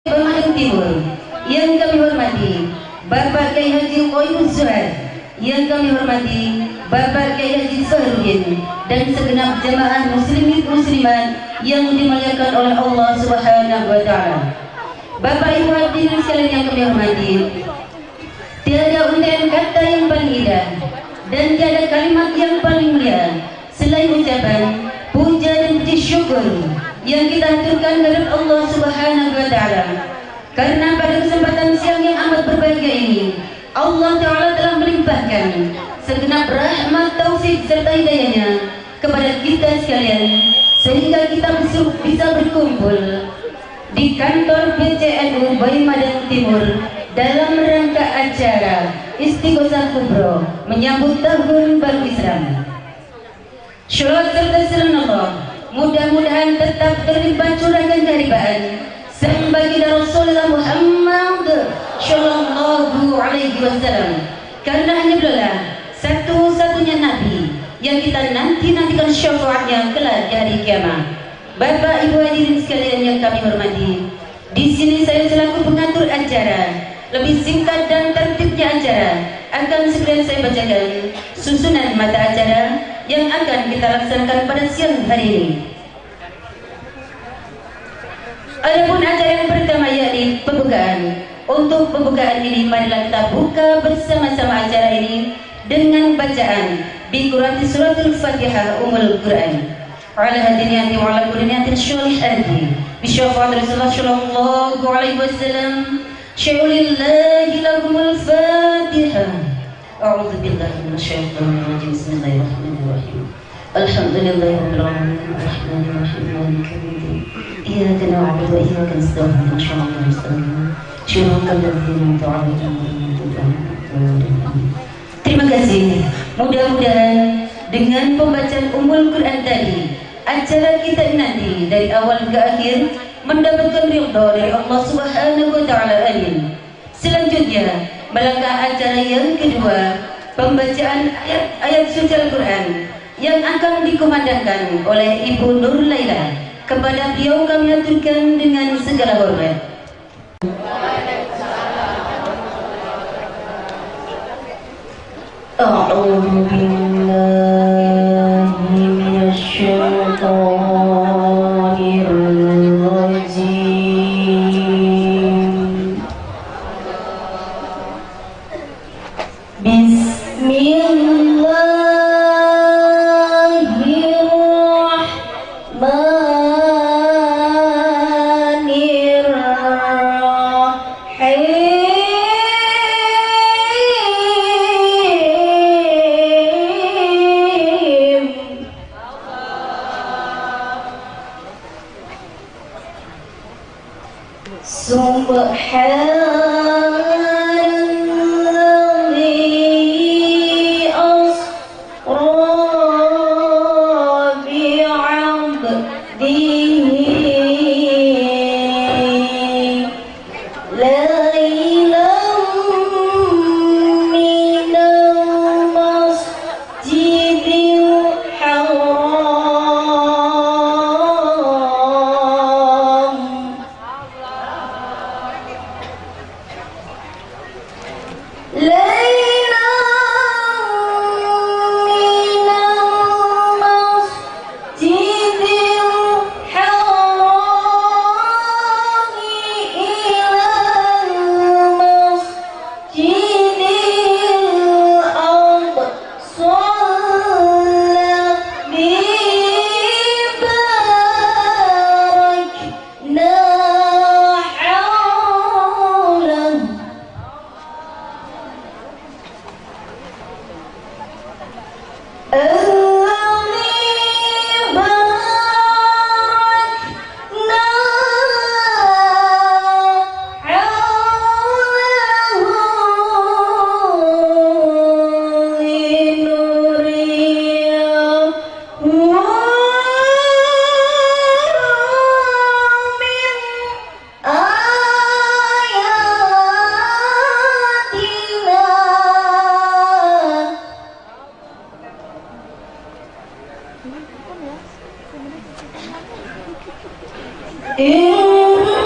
Bandung Timur, yang kami hormati Bapak Kiai Haji Qairuz Zuhad, yang kami hormati Bapak Kiai Haji Fahrudin, dan segenap jemaah muslimin muslimat yang dimuliakan oleh Allah Subhanahu wa taala. Bapak Ibu hadirin sekalian yang kami hormati, tiada untayan kata yang paling indah dan tiada kalimat yang paling mulia selain ucapan puja dan puji syukur yang kita haturkan kepada Allah Subhanahu wa taala. Karena pada kesempatan siang yang amat berbahagia ini, Allah Ta'ala telah melimpahkan segenap rahmat, taufik serta hidayahnya kepada kita sekalian, sehingga kita bisa berkumpul di kantor PCNU Baimadang Timur dalam rangka acara Istighosah Kubro menyambut Tahun Baru Islam. Sholawat serta salam Allah mudah-mudahan tetap terlimpah curahkan keharibaan sang baginda Rasulullah Muhammad Shallallahu Alaihi Wasallam, karena hanya beliaulah satu-satunya nabi yang kita nanti-nantikan syafaatnya kelak di hari kiamat. Bapak Ibu hadirin sekalian yang kami hormati, di sini saya selaku pengatur acara, lebih singkat dan tertibnya acara akan segera saya bacakan susunan mata acara yang akan kita laksanakan pada siang hari ini. Adapun acara yang pertama yakni pembukaan. Untuk pembukaan ini marilah kita buka bersama-sama acara ini dengan bacaan bi qiraati suratul Fatihah Ummul Quran. Ala hadiniyati wa ala kulli niyatin sholihati bi syafaat Rasulullah sallallahu alaihi wasallam. Syaulillahi lahumul Fatihah. A'udzu billahi minasyaitonir rajim. Bismillahirrahmanirrahim. Alhamdulillahirabbil alamin arrahmanir rahim maliki yaumiddin. Iyyaka na'budu wa iyyaka nasta'in. Ihdinas siratal mustaqim. Shiratal ladzina an'amta 'alaihim ghairil maghdubi 'alaihim waladdallin. Terima kasih. Mudah-mudahan dengan pembacaan Ummul Quran tadi, acara kita nanti dari awal ke akhir mendapatkan ridha dari Allah Subhanahu wa taala. Amin. Selanjutnya, melangkah acara yang kedua, pembacaan ayat-ayat suci Al-Quran yang akan dikumandangkan oleh Ibu Nur Laila. Kepada beliau kami aturkan dengan segala hormat. A'udzu billahi minasy syaithanir rajim. Bismillahirrahmanirrahim. Subhanalladzi asra bi'abdihi lailan minal masjidil haram. Inna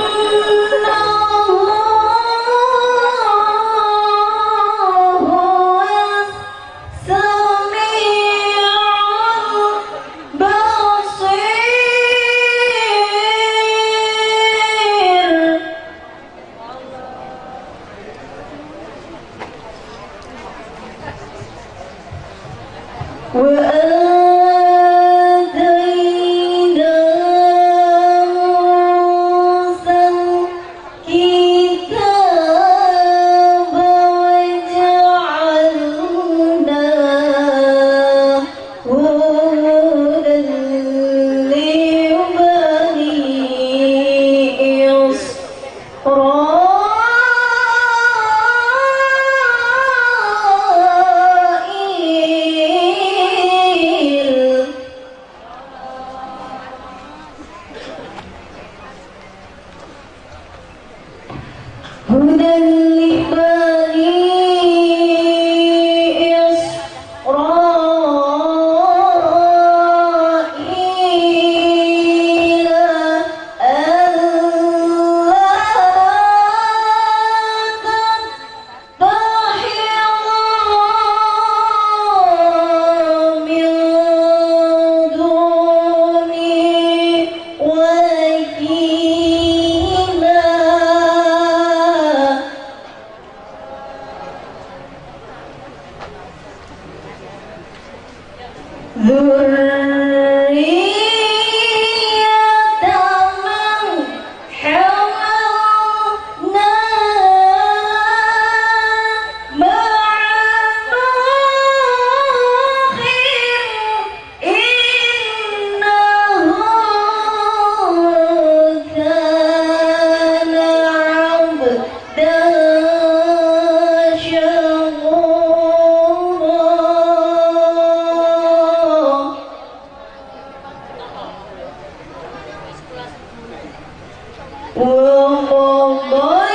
وقضينا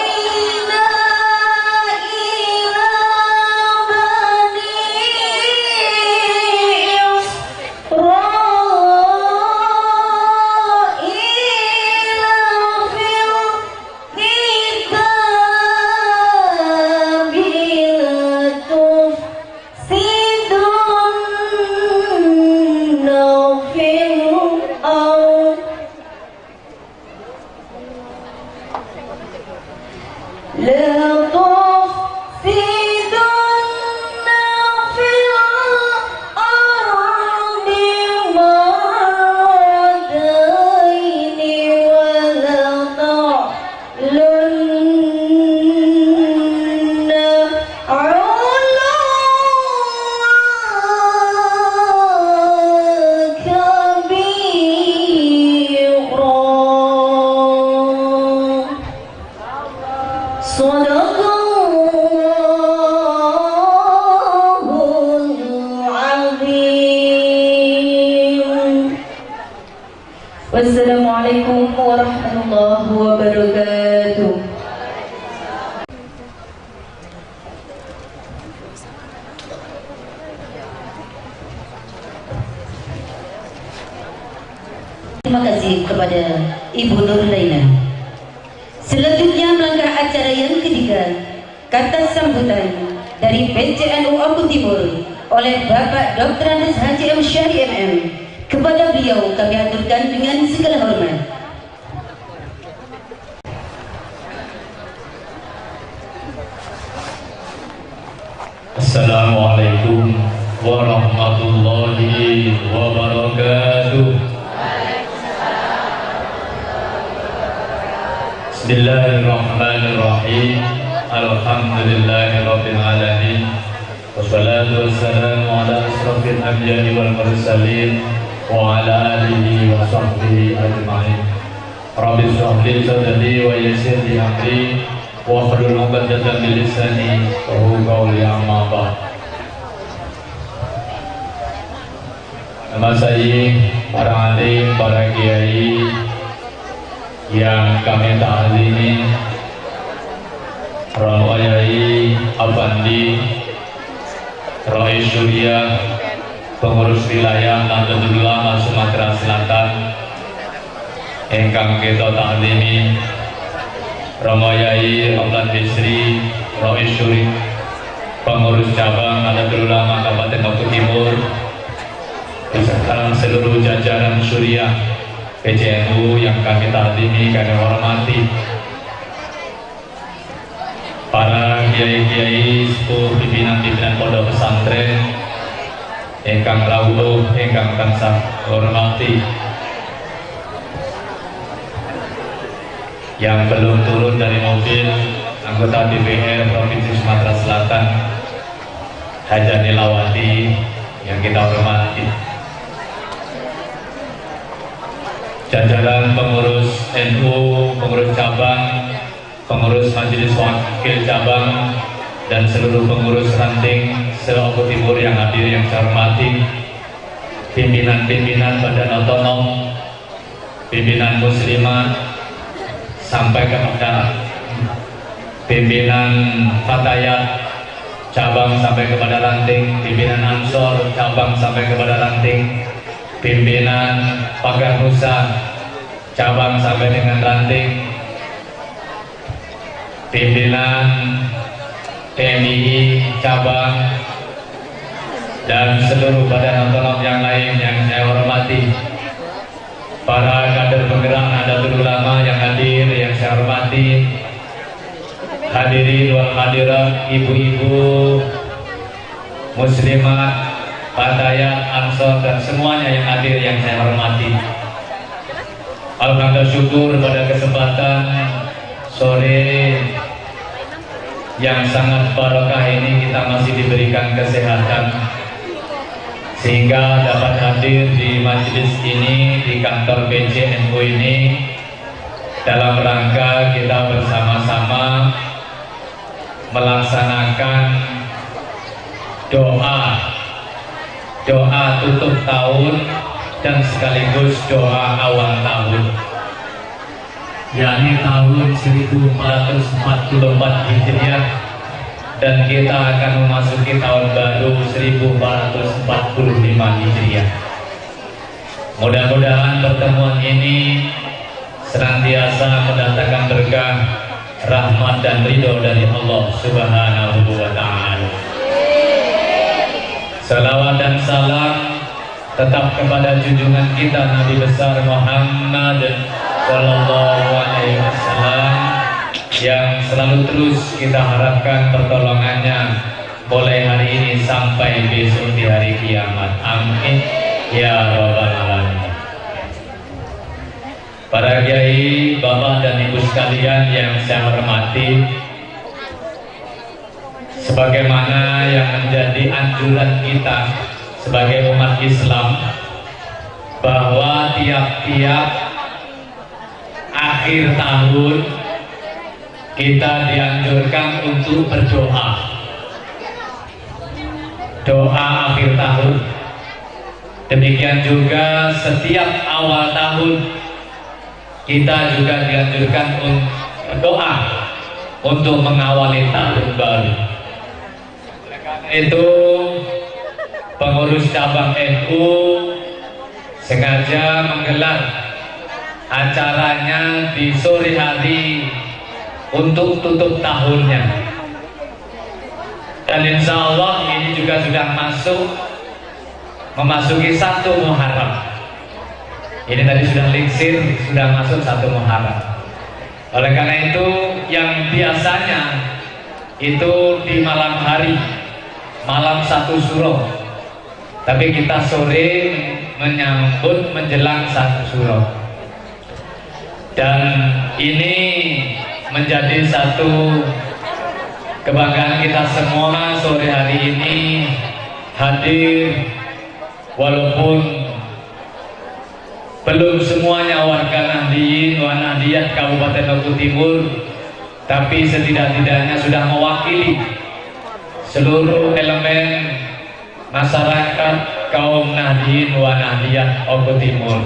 إلى بني إسرائيل في الكتاب لتفسدن في الأرض لتفسدن في الأرض مرتين ولتعلن علوا كبيرا. صدق الله العظيم. والسلام عليكم ورحمة الله وبركاته. Terima kasih kepada Ibu Nurlaina. Selanjutnya melangkah acara yang ketiga, kata sambutan dari PCNU Oku Timur oleh Bapak Dr. Andes Haji M. Syahri MM. Kepada beliau kami aturkan dengan segala hormat. Assalamualaikum warahmatullahi wabarakatuh. Bismillahirrahmanirrahim. Alhamdulillahirabbil alamin. Wassalatu wassalamu ala asrofil anbiya'i wal mursalin wa ala alihi wa sahbihi ajma'in. Rabbi shrah li sadri wa yassir li amri wa hlul 'uqdatam min lisani yafqahu qawli, amma ba'd. Nama saya, para alim, para kiai yang kami ta'zimi, Romo Yai Afandi, Rois Surya, pengurus wilayah Nahdlatul Ulama Sumatera Selatan, ingkang kita ta'zimi, Romo Yai Ramlan Bisri, Rois Syuri, pengurus cabang Nahdlatul Ulama Kabupaten Oku Timur, beserta seluruh jajaran Suriah PCNU yang kami ta'zimi, kami hormati, para kiai-kiai sepuh, pimpinan-pimpinan pondok pesantren ingkang rawuh, ingkang tansah hormati, yang belum turun dari mobil, anggota DPR Provinsi Sumatera Selatan Haja Nilawati yang kita hormati, jajaran pengurus NU, pengurus cabang, pengurus Majelis Wakil Cabang, dan seluruh pengurus ranting se-Oku Timur yang hadir yang saya hormati, pimpinan-pimpinan badan otonom, pimpinan muslimat, sampai kepada pimpinan Fatayat cabang sampai kepada ranting, pimpinan Ansor cabang sampai kepada ranting, pimpinan Pagar Nusa cabang sampai dengan ranting, pimpinan PMII cabang, dan seluruh badan otonom yang lain yang saya hormati, para kader penggerak Nahdlatul Ulama yang hadir yang saya hormati, hadirin wal hadirat, ibu-ibu muslimat, Fatayat, Ansor, dan semuanya yang hadir yang saya hormati. Alhamdulillah, syukur pada kesempatan sore yang sangat barokah ini kita masih diberikan kesehatan sehingga dapat hadir di majelis ini, di kantor PCNU ini, dalam rangka kita bersama-sama melaksanakan doa tutup tahun dan sekaligus doa awal tahun. yakni tahun 1444 Hijriah, dan kita akan memasuki tahun baru 1445 Hijriah. Mudah-mudahan pertemuan ini senantiasa mendatangkan berkah, rahmat dan ridho dari Allah Subhanahu wa Ta'ala. Salawat dan salam tetap kepada junjungan kita Nabi besar Muhammad Sallallahu Alaihi Wasallam yang selalu terus kita harapkan pertolongannya mulai hari ini sampai besok di hari kiamat. Amin ya rabbal alamin. Para kiai, bapak dan ibu sekalian yang saya hormati, sebagaimana yang menjadi anjuran kita sebagai umat Islam bahwa tiap-tiap akhir tahun kita dianjurkan untuk berdoa, doa akhir tahun. Demikian juga setiap awal tahun kita juga dianjurkan untuk berdoa untuk mengawali tahun baru. Itu pengurus cabang NU sengaja menggelar acaranya di sore hari untuk tutup tahunnya. Dan insya Allah ini juga sudah memasuki 1 Muharram. Ini tadi sudah lingsir, sudah masuk 1 Muharram. Oleh karena itu yang biasanya itu di malam hari, malam 1 Suro, tapi kita sore menyambut menjelang 1 Suro. Dan ini menjadi satu kebanggaan kita semua sore hari ini hadir, walaupun belum semuanya warga Nahdliyin wa Nahdliyat Kabupaten Oku Timur, tapi setidak-tidaknya sudah mewakili seluruh elemen masyarakat kaum Nahdliyin wa Nahdliyat Oku Timur.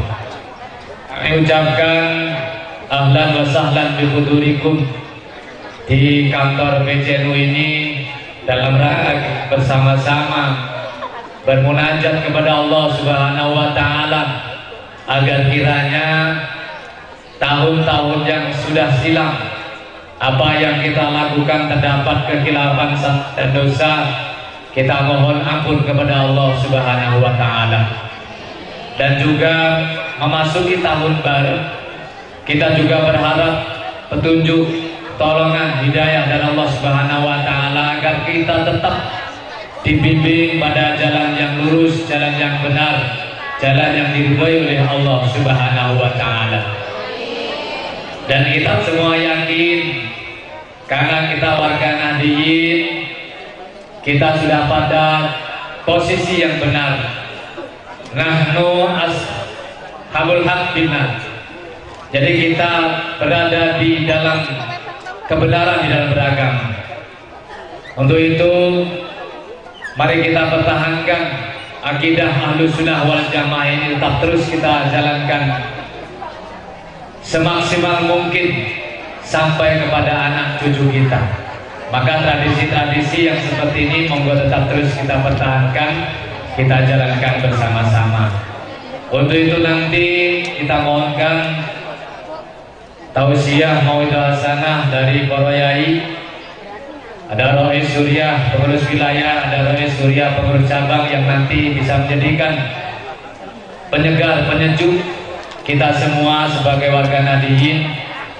Kami ucapkan ahlan wa sahlan bi hudurikum di kantor PCNU ini dalam rangka bersama-sama bermunajat kepada Allah Subhanahu wa Ta'ala agar kiranya tahun-tahun yang sudah silam, apa yang kita lakukan terdapat kekhilafan dan dosa, kita mohon ampun kepada Allah Subhanahu wa Ta'ala. Dan juga memasuki tahun baru, kita juga berharap petunjuk, tolongan, hidayah dari Allah Subhanahu wa Ta'ala agar kita tetap dibimbing pada jalan yang lurus, jalan yang benar, jalan yang diridhoi oleh Allah Subhanahu wa Ta'ala. Dan kita semua yakin karena kita warga Nahdliyin, kita sudah pada posisi yang benar. Nahnu ashabul haq bina. Jadi kita berada di dalam kebenaran di dalam beragama. Untuk itu mari kita pertahankan akidah Ahlus Sunnah wal Jamaah ini, tetap terus kita jalankan semaksimal mungkin sampai kepada anak cucu kita. Maka tradisi-tradisi yang seperti ini monggo tetap terus kita pertahankan, kita jalankan bersama-sama. Untuk itu nanti kita mohonkan tausiah mauidhah hasanah dari para yai. Ada Rois Suriah pengurus wilayah, ada Rois Suriah pengurus cabang yang nanti bisa menjadikan penyegar, penyejuk kita semua sebagai warga Nahdliyin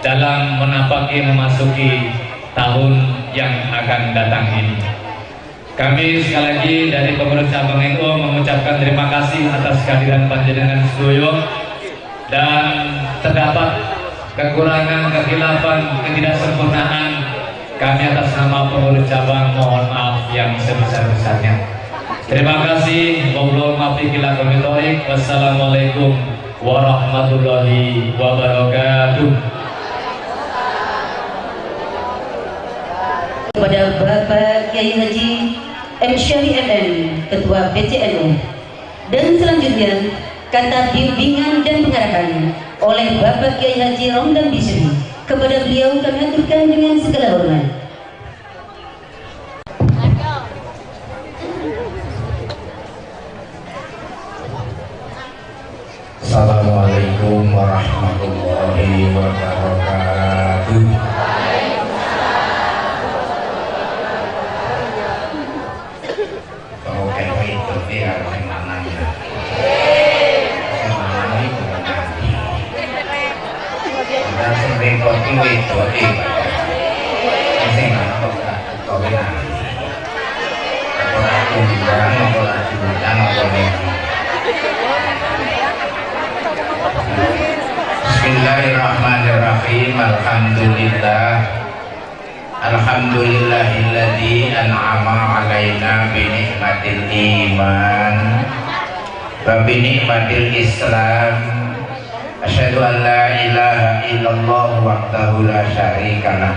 dalam menapaki memasuki tahun yang akan datang ini. Kami sekali lagi dari pengurus cabang NU mengucapkan terima kasih atas kehadiran panjenengan sedoyo, dan terdapat kekurangan, kekhilafan, ketidaksempurnaan, kami atas nama pengurus cabang mohon maaf yang sebesar-besarnya. Terima kasih. Wassalamualaikum warahmatullahi wabarakatuh. Kepada Bapak Kiai Haji M. Syahri MN, Ketua PCNU. Dan selanjutnya kata bimbingan dan pengarahan oleh Bapak Kiai Haji Romdhon Bisri. Kepada beliau kami aturkan dengan segala hormat. Assalamualaikum warahmatullahi wabarakatuh. Oke, itu dia sing lanang ya. Sing lanang iku nanti. Kita sing repot iki wedok iki. Sing lanang kok gak kowe nang. Ora diundang, ora diundang apa nek. Bismillahirrahmanirrahim. Alhamdulillah. Alhamdulillahilladzi an'ama alaina bi nikmatil iman wa bi nikmatil Islam. Asyhadu an la ilaha illallah wahdahu la syarikalah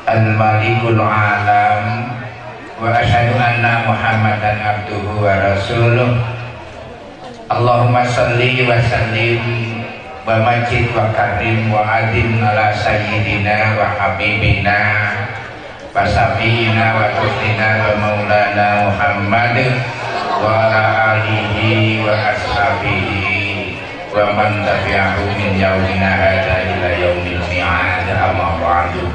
al-malikul alam wa asyhadu anna Muhammadan abduhu wa rasuluh. Allahumma salli wa sallim wa majid wa karim wa adim ala sayyidina wa habibina wa safina wa tufina wa maulana Muhammad wa ala alihi wa ashabihi wa man tabi'ahu min yaumina hadza ila yaumil mi'ad. Amma ba'du.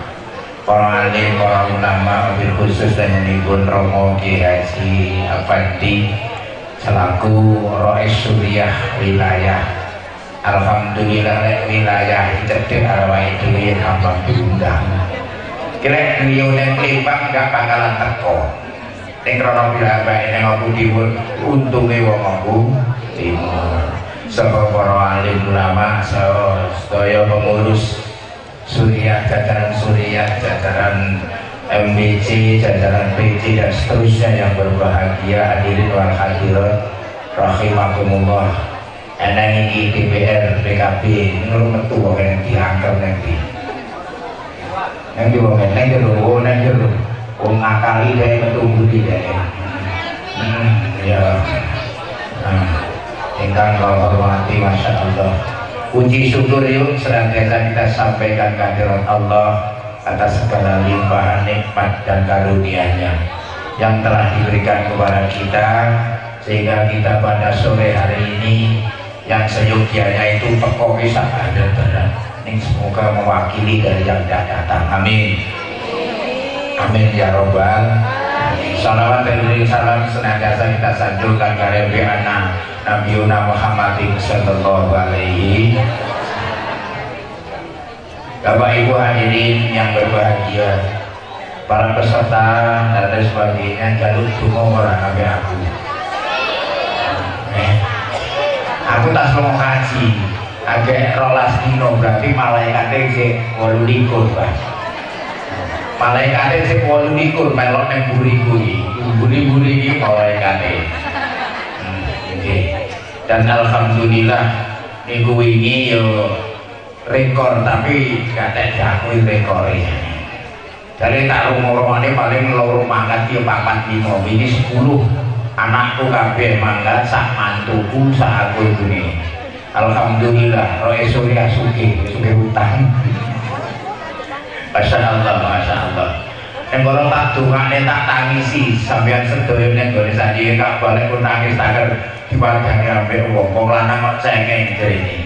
Para alim, para ulama, wabil khusus dan menibun Romo Kiai Haji Afandi selaku Rois Suriah wilayah. Alhamdulillah lek wilayah cedhek awake dhewe gampang diundang. Kirek griya nang Klipang gak bakalan teko. Ning krana piyambake nang Oku Timur, untunge wong Oku Timur. Saka para alim ulama, sedaya pengurus Suriah, jajaran Suriah, jajaran MBC, jajaran PC dan seterusnya yang berbahagia, hadirin wal hadirat rahimakumullah. Eneng iki DPR PKB ngono metu wong diangker nang ndi. Nang ndi wong nang jero, nang jero. Wong ngakali dhewe metu budi dhewe. Ya. Ingkang kula hormati, Masya Allah. Puji syukur yuk senantiasa kita sampaikan kehadirat Allah atas segala limpahan nikmat dan karunia-Nya yang telah diberikan kepada kita, sehingga kita pada sore hari ini yang seyogianya itu teko kisah ada berat. Ini semoga mewakili dari yang tidak datang. Amin. Amin ya robbal. Salawat dan salam senantiasa kita sanjungkan kepada Nabi Muhammadin sallallahu alaihi. Bapak Ibu hadirin yang berbahagia, para peserta dan lain sebagainya, jalur dungo ora kabeh aku. Aku tak selama kaji agak 12 dino, berarti malaikate sik 28, Pak. Malaikate sik 28 melok ning mburi kuwi. Mburi-mburi iki malaikate. Nggih. Dan alhamdulillah minggu wingi yo rekor, tapi gak tek diakui rekore. Jare tak rumo-rumane paling loro mangkat yo 4 5, wingi 10. Anakku kabeh mangkat, sak mantuku, sak aku ibune. Alhamdulillah, roe surya sugih, sugih utang. Masya Allah, Masya Allah. Nek ora tak dongakne tak tangisi, sampeyan sedaya nek nggone sanjinge Ka'bah lek nangis taker diwadani ambek wong, wong lanang kok cengeng jarene.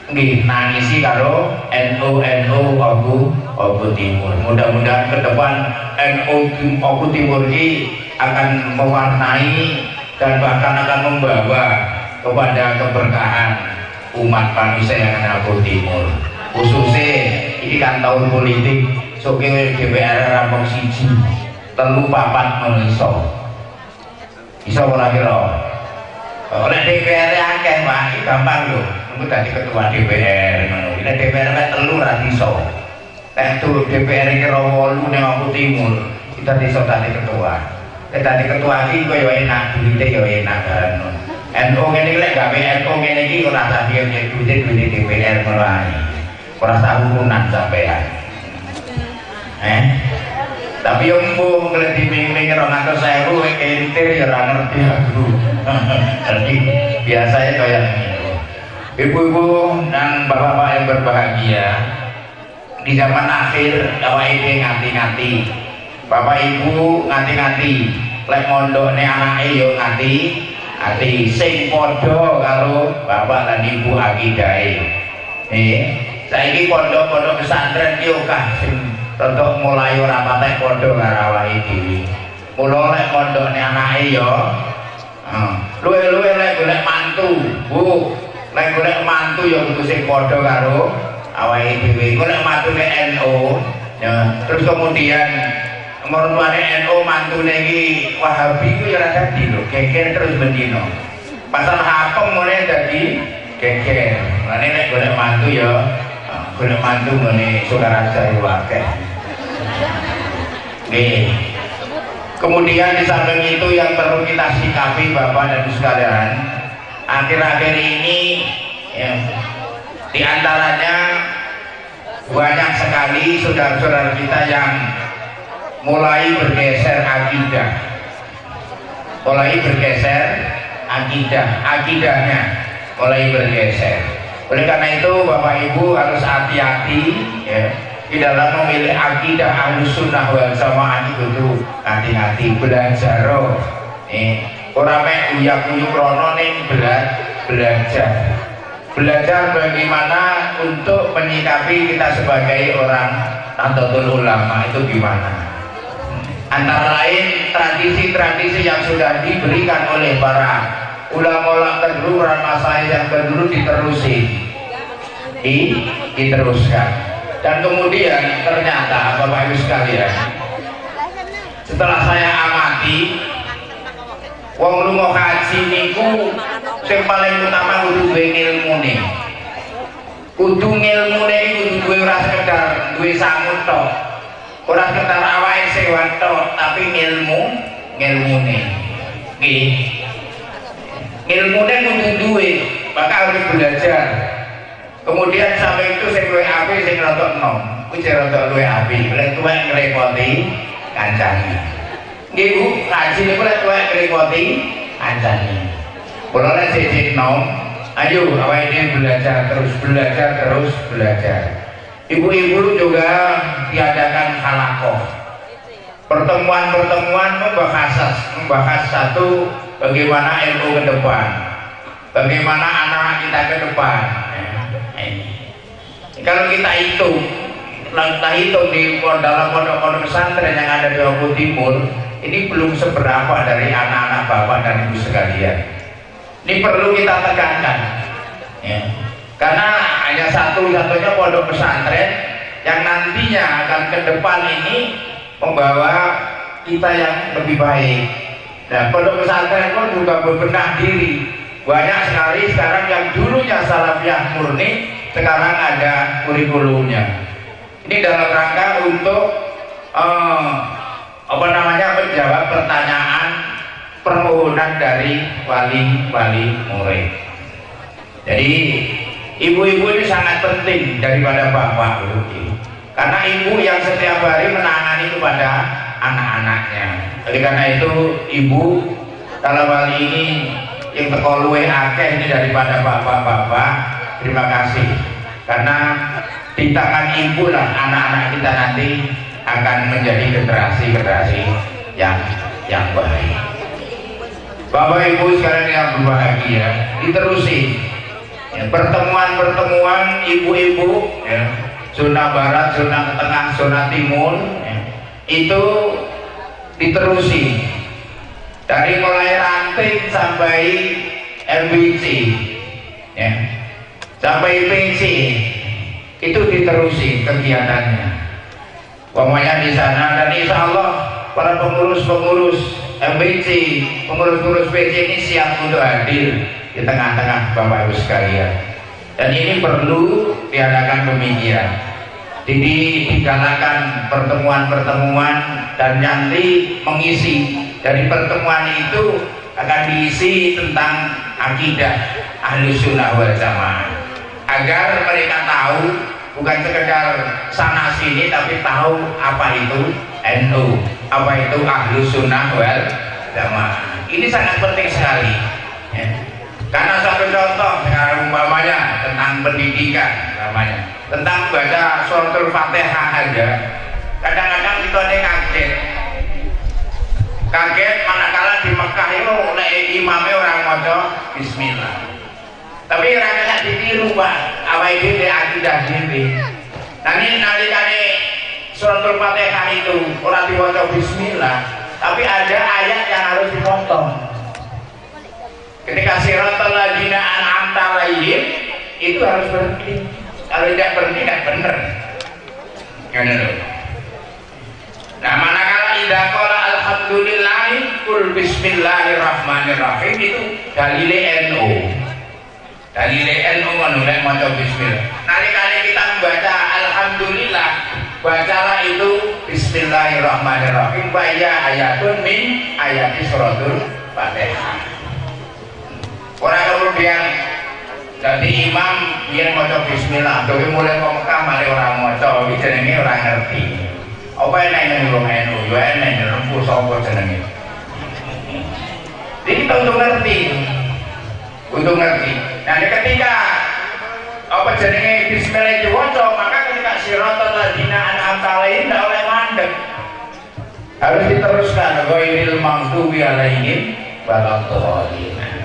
Nggih, nangisi karo NU NU Oku Oku Timur. Mudah-mudahan ke depan NU Oku Timur ini akan mewarnai dan bahkan akan membawa kepada keberkahan umat manusia yang ada Oku Timur. Khususnya ini kan tahun politik, soke DPR rampung 1, 3, 4 ngono iso. Iso ora kira? Oleh DPR akeh, Pak, iki gampang lho. Engko dadi ketua DPR ngono. Nek DPR mek 3 ora iso. Nek DPR iki 8 ning Oku Timur, kita iso dadi ketua. Nek dadi ketua iki kaya enak, duwite ya enak bareng. NU ngene iki lek gawe NU ngene iki ora dadi duwite DPR ngono ae. Ora urunan sampean. Tapi yo mbuh ngledi ming-ming 200.000 entir ya ora ngerti aku. Jadi biasanya kaya ngene. Ibu-ibu dan bapak-bapak yang berbahagia, di zaman akhir awake dhewe ngati-ngati. Bapak ibu ngati-ngati, lek mondokne anake yo ngati-ati sing padha karo bapak lan ibu akidahe. Saiki pondok-pondok pesantren ki akeh sing rodok mulai ora patek padha karo awake dhewe. Mula lek mondokne anake yo luwe-luwe lek golek mantu, Bu. Lek golek mantu ya kudu sing padha karo awake dhewe. Golek mantune NU, ya, terus kemudian mertuane NU mantune iki Wahabi ku ya ora dadi lho, geger terus bendino. Pasal hakem mulai dadi geger. Mulane nek golek mantu ya golek mantu ngene Sukaraja iku akeh. Nggih. Kemudian di samping itu yang perlu kita sikapi Bapak dan Ibu sekalian, akhir-akhir ini ya, di antaranya banyak sekali saudara-saudara kita yang mulai bergeser akidah, mulai bergeser akidah, akidahnya mulai bergeser. Oleh karena itu Bapak Ibu harus hati-hati ya, di dalam memilih akidah Ahlus Sunnah wal Jamaah itu hati-hati belajar. Ora mek uyak-uyuk rono ning belajar. Belajar bagaimana untuk menyikapi kita sebagai orang Nahdlatul Ulama itu gimana. Antara lain tradisi-tradisi yang sudah diberikan oleh para ulama-ulama terdahulu, para masyayikh yang terdahulu diterusi, diteruskan. Dan kemudian ternyata Bapak Ibu sekalian, setelah saya amati, wong lunga haji niku sing paling utama kudu duwe ngilmune. Kudu ngilmune iki kudu duwe, ora sekedar duwe sangu tok. Ora sekedar awake sehat tok, tapi ngilmu, ngilmune. Nggih. Ngilmune kudu duwe, maka harus belajar. Kemudian sampai itu sing luwih apik sing rada enom, kuwi sing rada luwih apik, lek tuwek ngrepoti kancane. Nggih Bu, ngaji niku lek tuwek ngrepoti kancane. Kula lek sik enom, ayo awake dhewe belajar terus, belajar terus, belajar. Ibu-ibu juga diadakan halakoh. Pertemuan-pertemuan membahas satu bagaimana ilmu ke depan, bagaimana anak kita ke depan. Kalau kita hitung, kita hitung di dalam pondok-pondok pesantren yang ada di Oku Timur, ini belum seberapa dari anak-anak bapak dan ibu sekalian. Ini perlu kita tekankan, ya. Karena hanya satu-satunya pondok pesantren yang nantinya akan ke depan ini membawa kita yang lebih baik. Dan pondok pesantren pun juga berbenah diri. Banyak sekali sekarang yang dulunya salafiyah murni, sekarang ada kurikulumnya. Ini dalam rangka untuk apa namanya, menjawab pertanyaan permohonan dari wali-wali murid. Jadi ibu-ibu ini sangat penting daripada bapak, karena ibu yang setiap hari menangani kepada anak-anaknya. Oleh karena itu ibu dalam hal ini yang teko luwih akeh ini daripada bapak-bapak, terima kasih, karena di tangan ibu lah anak-anak kita nanti akan menjadi generasi-generasi yang baik. Bapak Ibu sekalian yang berbahagia, diterusi ya, pertemuan-pertemuan ibu-ibu ya, zona barat, zona tengah, zona timur ya, itu diterusi dari mulai ranting sampai MBC ya, sampai PC itu diterusi kegiatannya. Pokoknya di sana, dan insya Allah para pengurus-pengurus MBC, pengurus-pengurus PC ini siap untuk hadir di tengah-tengah Bapak Ibu sekalian. Dan ini perlu diadakan demikian. Jadi digalakkan pertemuan-pertemuan, dan nanti mengisi dari pertemuan itu akan diisi tentang akidah Ahlus Sunnah wal Jamaah, agar mereka tahu bukan sekedar sana sini, tapi tahu apa itu NU, apa itu Ahlus Sunnah wal Jamaah. Ini sangat penting sekali ya. Karena satu contoh sekarang umpamanya tentang pendidikan, umpamanya tentang baca suratul Fatihah aja, kadang-kadang kita ini kaget. Kaget manakala di Mekah itu nek imamnya ora maca bismillah. Tapi ora kena ditiru, Pak. Awake dhewe akidah dhewe. Nah, ini nalikane suratul Fatihah itu ora diwaca bismillah, tapi ada ayat yang harus dipotong. Ketika siratal ladzina an'amta alaihim itu harus berhenti. Kalau tidak berhenti, tidak benar. Gimana tuh? Nah, manakala idza qala alhamdulillah qul bismillahirrahmanirrahim, itu dalile NU. Dalile NU ngono nek maca bismillah. Nalikane kita membaca alhamdulillah, bacalah itu bismillahirrahmanirrahim wa ya ayatun min ayati suratul Fatihah. Orang kemudian jadi imam yang maca bismillah, tapi mulai ke Mekah malah ora maca, iki jenenge ora ngerti. Apa enek ning wong NU? Ya enek, rempu sapa jenenge. Jadi kita untuk ngerti. Untuk ngerti. Nah, ketika apa jenenge bismillah diwaca, maka ketika siratal ladzina an'amta alaihim tidak oleh mandek. Harus diteruskan ghairil maghdubi alaihim waladdallin.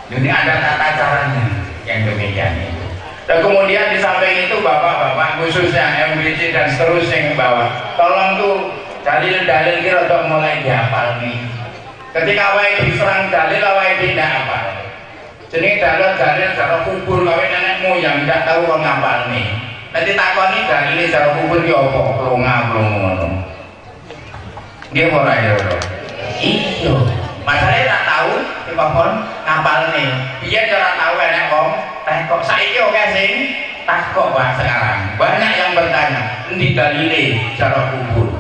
Jadi ada tata caranya yang demikian itu. Dan kemudian di samping itu bapak-bapak khususnya MWC dan seterusnya ke bawah, tolong tuh dalil-dalil kira untuk mulai dihafal nih. Ketika awake diserang dalil, awake tidak hafal. Jadi dalil-dalil cara kubur kawe nenek moyang tidak tahu kok ngapal nih. Nanti takoni dalile cara kubur ki apa? Plonga-plongo ngono. Nggih ora ya? Iya. Masalahnya tak tahu dikongkon ngapal nih. Biyen ora tahu enek wong takok. Saiki oke sing takok, Pak, sekarang. Banyak yang bertanya, endi dalile cara kubur?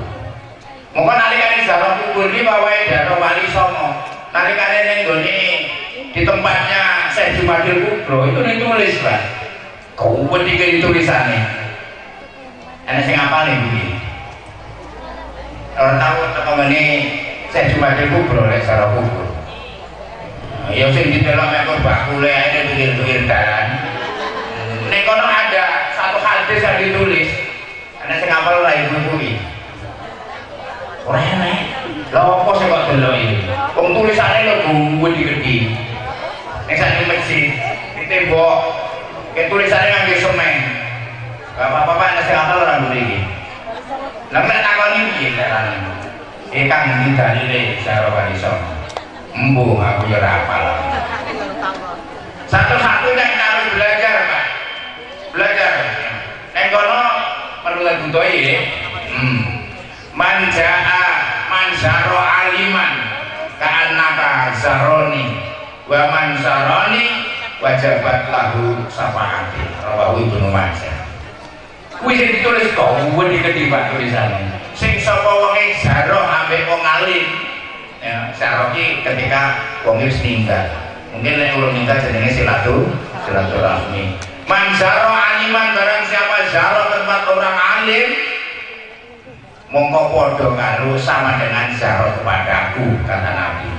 Mongko nalikane ziarah kubur iki wawahe ziarah Wali Songo. Nalikane ning gone di tempatnya Syekh Jumadil Kubro itu ditulis, Pak. Kau iki tulisannya. Ana sing ngapal nih iki. Ora tahu teko ngene Syekh Jumadil Kubro lek ziarah kubur. Ya sing didelok mek bakule ae pinggir-pinggir dalan. Ning kono ada satu hadis yang ditulis. Ana sing ngapal ora ibu-ibu iki? Ora enek. Lha apa sing kok delok iki? Wong tulisane lho gede-gede. Ning sak masjid, di tembok, ke tulisane ngangge semen. Bapak-bapak ana sing ngapal ora ngene iki? Lah nek takoni piye carane? Kang, endi dalile ziarah Wali Songo? Embuh, aku ya ora hafal. Satu-satunya kita harus belajar, Pak. Belajar. Neng kono perlu lagu ya. Man jaa man zaro aliman ka'annaka zaroni wa man zaroni wajabat lahu syafaati, rawahu Ibnu Majah. Kuwi sing ditulis kok gede-gede, Pak, tulisane. Sing sapa wonge zaroh ambek wong alim. Ya, zaroh ki ketika wong wis ninggal. Mungkin nek urung ninggal jenenge silaturahmi. Man zaro aliman, barang siapa zaroh tempat orang alim, mongko podo karo sama dengan zaroh kepadaku, kata Nabi.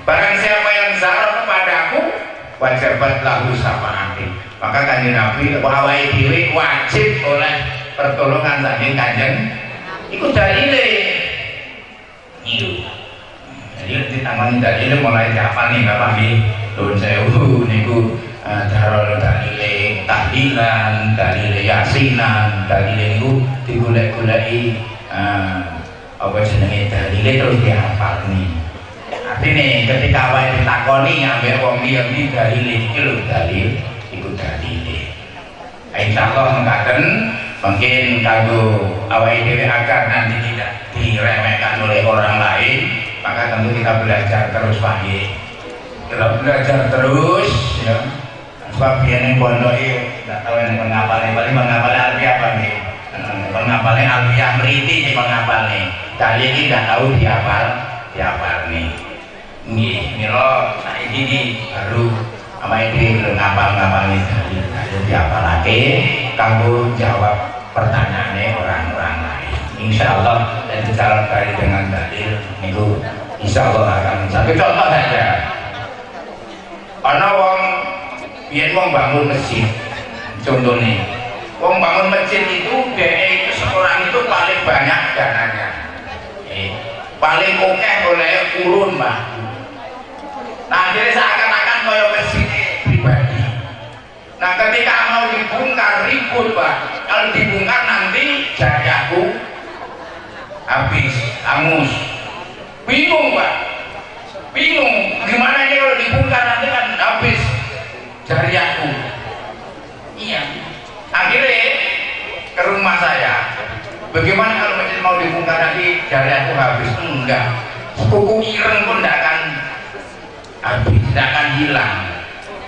Barang siapa yang zaroh kepadaku, wajabat lahu syafaati. Maka Kanjeng Nabi, awake dhewe wajib oleh pertolongan saking Kanjeng. Iku dalile. Iya. Jadi ditangani dalile mulai dihafal nih, Bapak nggih. Nuwun sewu niku darul dalile tahlilan, dalile yasinan, dalile niku digolek-goleki apa jenenge dalile terus dihafal nih. Artine ketika awake ditakoni ambek wong liya, iki dalile, iki lho dalil, iku dalile. Insyaallah mengkaten mungkin kanggo awake dhewe agar nanti tidak diremehkan oleh orang lain, maka tentu kita belajar terus, Pak nggih. Kita belajar terus ya. Sebab biyen ning pondok iki ndak tahu yang penghafalnya, paling penghafalnya alfiah apa nggih? Penghafalnya alfiah mriti sing penghafalne. Dalil iki ndak tahu dihafal, dihafal nih. Nggih, mila saiki iki baru awake dhewe lho ngapal-ngapalne dalil, dalil dihafalake kanggo jawab pertanyaane orang-orang lain. Insyaallah dan secara kali dengan dalil niku insyaallah akan satu contoh saja. Ana wong biyen wong bangun masjid. Contohnya, wong bangun masjid itu dhek itu seorang itu paling banyak dananya. Paling akeh oleh urun, Pak. Nah, akhirnya seakan-akan kaya masjid pribadi. Nah, ketika mau dibongkar ribut, Pak. Kalau dibongkar nanti jariahku habis, hangus. Bingung, Pak. Bingung, gimana ini kalau dibongkar nanti kan habis jariahku. Iya. Akhirnya ke rumah saya. Bagaimana kalau masjid mau dibongkar nanti jariahku habis? Enggak. Kuku ireng pun tidak akan habis, tidak akan hilang.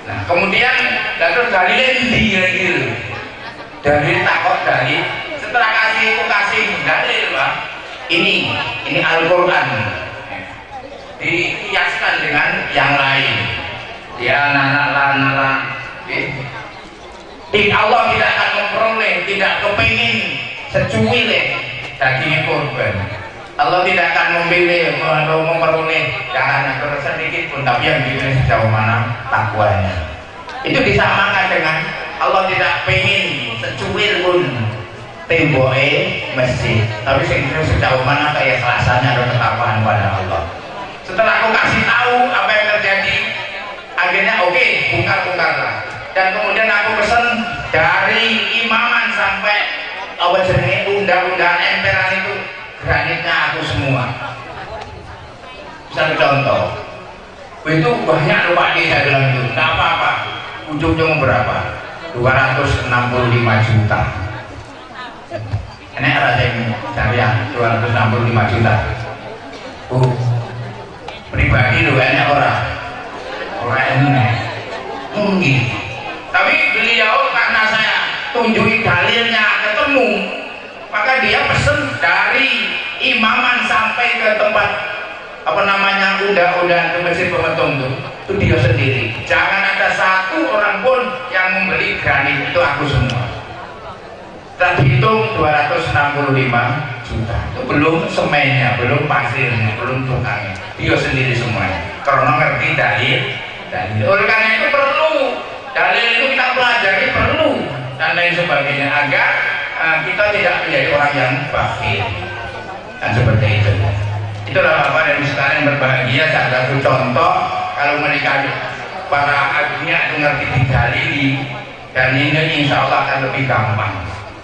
Nah, kemudian terus dalilnya ndi gitu. Dalil takok dalil. Setelah kasih aku kasih dalil, Pak. Ini Al-Qur'an. Dikiaskan dengan yang lain. Ya nana. Allah tidak akan memperoleh, tidak kepingin secuil dagingnya korban. Allah tidak akan memilih memperoleh darahnya sedikit pun, tapi yang dipilih sejauh mana takwanya. Itu disamakan dengan Allah tidak pengen secuil pun temboke masjid, tapi sejauh mana keikhlasannya atau ketakwaan pada Allah. Setelah aku kasih tahu apa yang terjadi, akhirnya oke, bongkar-bongkarlah. Dan kemudian aku pesen dari imaman sampai apa jenenge undang-undang emperan itu granitnya aku semua. Satu contoh, itu banyak loh Pak, saya bilang itu nggak apa-apa. Ujung-ujungnya berapa? 265 juta. Enak rasanya syariah 265 juta. Pribadi lho enak ora? Ora enak. Mungkin. Tapi beliau karena saya tunjuki dalilnya ketemu, maka dia pesen dari imaman sampai ke tempat apa namanya undang-undang ke masjid Pemetung itu dia sendiri. Jangan ada satu orang pun yang membeli granit, itu aku semua. Setelah dihitung 265 juta. Itu belum semennya, belum pasirnya, belum tukangnya. Dia sendiri semuanya. Karena ngerti dalil. Dalil. Oleh karena itu perlu dalil itu kita pelajari perlu dan lain sebagainya agar kita tidak menjadi orang yang bakhil dan seperti itu. Itulah Bapak dan Ibu sekalian berbahagia. Salah satu contoh kalau mereka para akhirnya itu ngerti didalili, dan ini insya Allah akan lebih gampang.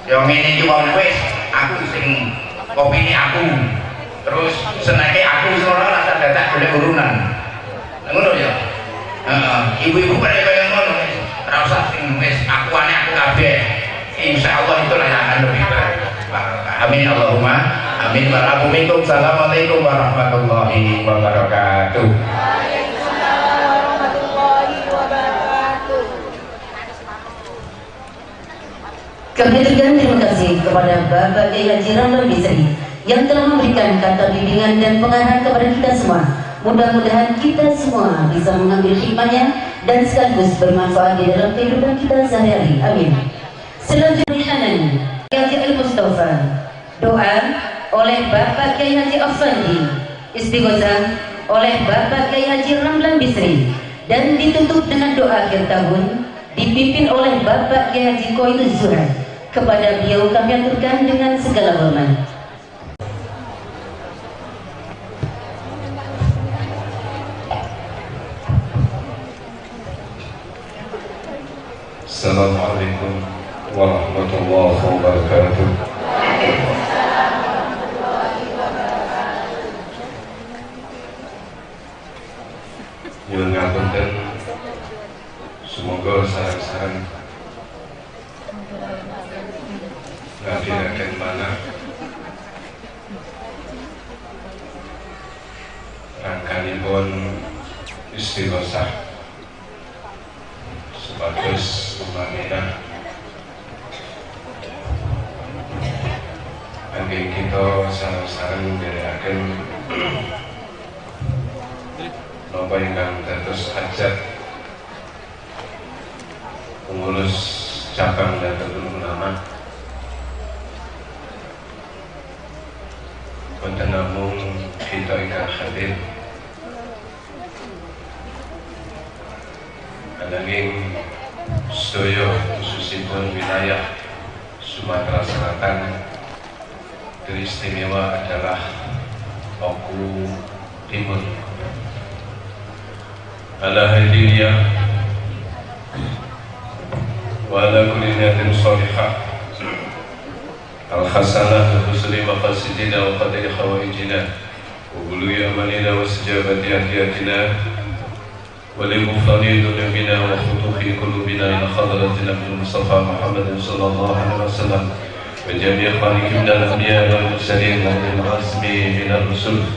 Yang ini juga wis aku sing kopi ini aku, terus senake aku seolah rasa dadak boleh urunan. Ngono ya. Ibu-ibu pada kaya ngono wis ora usah sing wis akuane aku kabeh. Insya Allah itulah yang akan lebih baik. Amin Allahumma amin. Warahmatullahi. Assalamualaikum warahmatullahi wabarakatuh. Waalaikumsalam warahmatullahi wabarakatuh. Kami ucapkan terima kasih kepada Bapak Kiai Haji Ramlan Bisri yang telah memberikan kata bimbingan dan pengarahan kepada kita semua. Mudah-mudahan kita semua bisa mengambil hikmahnya dan sekaligus bermanfaat di dalam kehidupan kita sehari-hari. Amin. Selanjutnya Hanan Kiai Haji Al Mustafa, doa oleh Bapak Kiai Haji Afandi, istighosah oleh Bapak Kiai Haji Ramlan Bisri, dan ditutup dengan doa akhir tahun dipimpin oleh Bapak Kiai Haji Koiruz Zuhad. Kepada beliau kami aturkan dengan segala hormat. Assalamualaikum warahmatullahi wabarakatuh. Nyuwun ngapunten, semoga sareng-sareng ngadiraken manah rangkanipun istighosah supados tumaninah angge kita sareng-sareng nderekaken napa ingkang dados hajat pengurus cabang Nahdlatul Ulama. Wonten namung kita ingkang hadir, Ananging sedaya khususipun wilayah Sumatera Selatan teristimewa adalah Oku Timur. Ala hadiyah wa ala kulli niyatin shalihah al-hasanah li husni maqasidina wa qadri hawaijina wa bulughi amanina wa istijabati ahdiyatina wa li ghufrani dhunubina wa khutufi qulubina ila hadrati Nabi Mustafa Muhammad sallallahu alaihi wasallam wa jami' ikhwaniki min al-anbiya wal mursalin wa ulil azmi min ar-rusul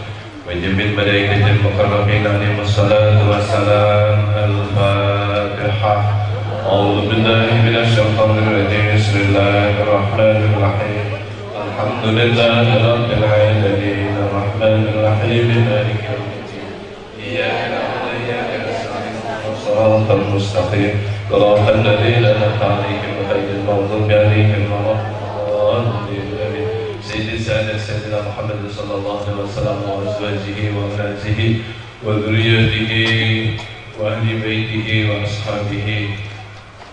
wa jami' malaikatil muqarrabin alaihi wassalatu wassalam. Al-Fatihah. A'udzu billahi minasy syaithanir rajim. Bismillahirrahmanirrahim. Alhamdulillahi rabbil alamin arrahmanir rahim maliki yaumiddin. Iyyaka na'budu wa iyyaka nasta'in. Shiratal mustaqim. Shiratal ladzina an'amta 'alaihim ghairil maghdubi 'alaihim waladdallin. Sayyidi sayyidina sayyidina Muhammad sallallahu alaihi wasallam wa azwajihi wa awladihi wa dzurriyyatihi wa ahli baitihi wa ashabihi.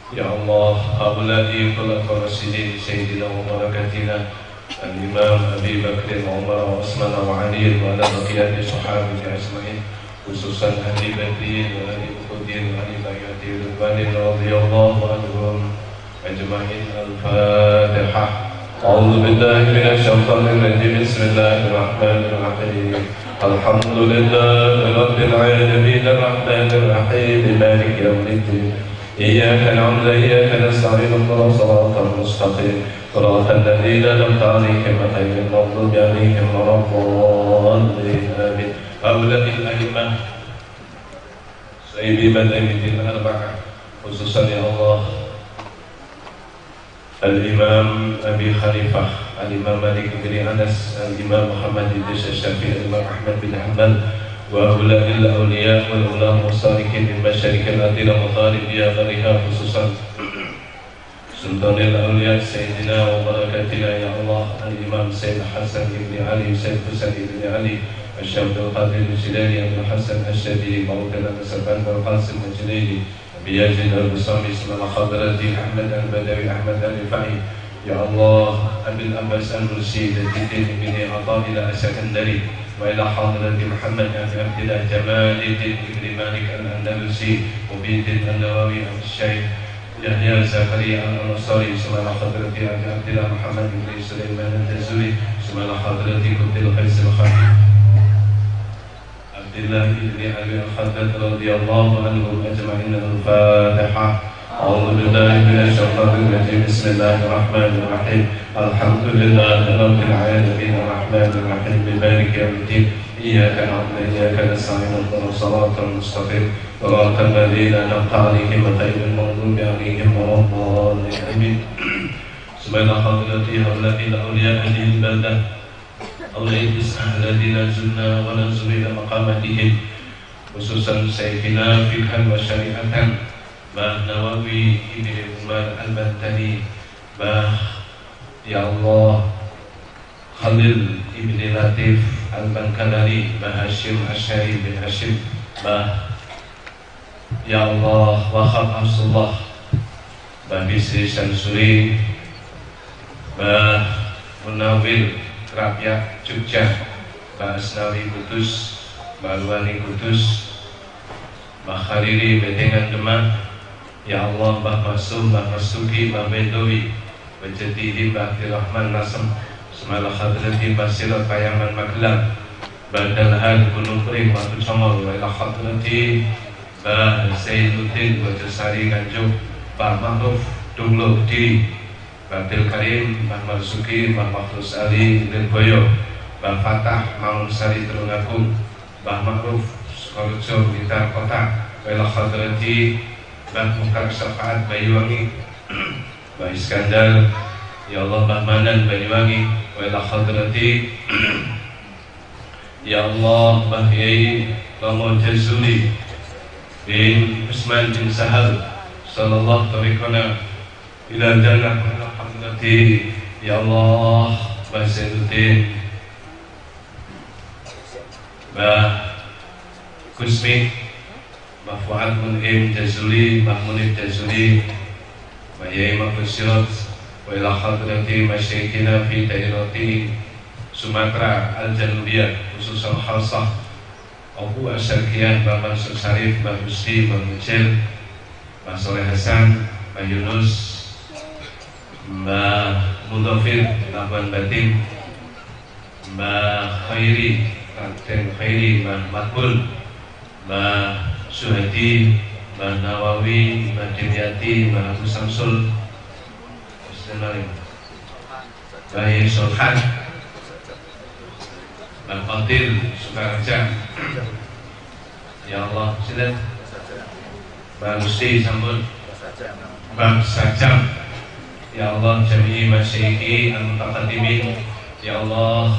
Ya Allah, haula'i khulafa rasyidin sayyidina wa barakatina al-Imam Abi Bakr, Umar, wa Utsman wa Ali wa ala baqiyati sahabati ajma'in, khususan ahli Badrin wa ahli Uhudin wa ahli Bai'ati Ridwanin radhiyallahu anhum ajma'in. Al-Fatihah. A'udzu billahi minasy syaithanir rajim. Bismillahirrahmanirrahim. Alhamdulillahi rabbil alamin arrahmanir rahim maliki yaumiddin. Iyyaka na'budu wa iyyaka nasta'in. Ihdinas siratal mustaqim. Shiratal ladzina an'amta 'alaihim ghairil maghdubi 'alaihim waladdallin. Amin. Haula'il a'immah sayyidi madhabin arba'ah, khususan ya Allah Al-Imam Abi Khalifah, Al-Imam Malik bin Anas, Al-Imam Muhammad bin Syafi'i, Al-Imam Ahmad bin Hanbal, wa ula'il awliya wal ulama wasalikin min masyarikil ardi wa magharibiha ghariha, khususan Sultanil Awliya Sayyidina wa barakatina ya Allah Al-Imam Sayyid Hasan ibn Ali, Sayyid Husain ibn Ali, Syekh Abdul Qadir Jilani, Abdul Hasan Asy-Syadili, Maulana Saban wal Qasim Al-Jilani, Abi Yazid Al-Bustami, Sultan Khadrati, Ahmad Al-Badawi, Ahmad Al-Rifai, Ya Allah Abil Abbas Al-Mursi, Jadidin ibn Athaillah As-Sakandari, wa ila hadrati Muhammad Abi Abdillah Jamaluddin ibn Malik Al-Andalusi, Mubiddin An-Nawawi Al-Syaikh Yahya Zakaria Al-Ansari, Sultan Khadrati Abi Abdillah Muhammad ibn Sulaiman Al-Jazuri, Sultan Khadrati Qutbil Qais Al-Khatib Abdillah ibn Ali Al-Khaddad radhiyallahu anhum ajma'in. Al-Fatihah. A'udzu billahi minasy syaithanir rajim. Bismillahirrahmanirrahim. Alhamdulillahi rabbil alamin arrahmanir rahim maliki yaumiddin. Iyyaka na'budu wa iyyaka nasta'in. Ihdinas siratal mustaqim. Shiratal ladzina an'amta 'alaihim ghairil maghdubi 'alaihim waladdallin. Amin. Subhana hadrati haula'il awliya ahli al-baldah awliya tis'ah alladziina zurna wa nanzuru ila maqamatihim, khususan sayyidina fikhan wa syari'atan Bah Nawawi ibn Umar Al-Bantani, Bah Ya Allah Khalil ibn Latif Al-Bankalari, Bah Hashim Asyari bin Hashim, Bah Ya Allah Wahab Abdullah, Bah Bisri Syamsuri, Bah Munawir Krapyak Jogja, Bah Asnawi Kudus, Bah Luani Kudus, Bah Khalili Bedengan Demak, Ya Allah Bah Masum, Bah Masuki, Bah Bedowi, Bah Jadidi, Bah Abdurrahman Nasem, Semala Khadrati, Bah Sirat Payaman Magelang, Bah Dalhan Gunung Pring, Watu Congol, wa ila Khadrati Bah Zainuddin, Bah Jasari Nganjuk, Bah Ma'ruf Dunglo Kediri, Bah Abdul Karim, Bah Marzuki, Bah Makhlus Ali Lirboyo, Bah Fatah Mangunsari Tulungagung, Bah Ma'ruf Sukorejo Blitar Kota, wa ila Khadrati Bah Mukar Syafaat Banyuwangi, Bah Iskandar, Ya Allah Bah Manan Banyuwangi, wa ila Khadrati Ya Allah Bah Yai Romo Jazuli bin Usman bin Sahal, sallallahu tariqana ila jannah wa ila hadrati Ya Allah Bah Zainuddin, Bah Kusmi, Mbah Fuad Munim Jazuli, Mbah Munib Jazuli, Mbah Yai Mahfuz Sirot, wa ila hadrati masyayikhina fi dairati Sumatera Al-Janubiyah khususan khasah Abu Asyarkiyah, Mbah Mansur Syarif, Mbah Gusti, Mbah Mucil, Mbah Soleh Hasan, Mbah Yunus, Mbah Mudhafir, Mbah Batin, Mbah Khairi, Raden Khairi, Mbah Makbul, Mbah Suhadi, Mbah Nawawi, Mbah Dimyati, Mbah Abu Samsul, Mbah Solhan, Mbah Qatil, Sukaraja. Ya Allah, sinten? Mbah Gusti sampun, Mbah Sajam. Ya Allah, jami'i masyayikhi al-mutaqaddimin, ya Allah,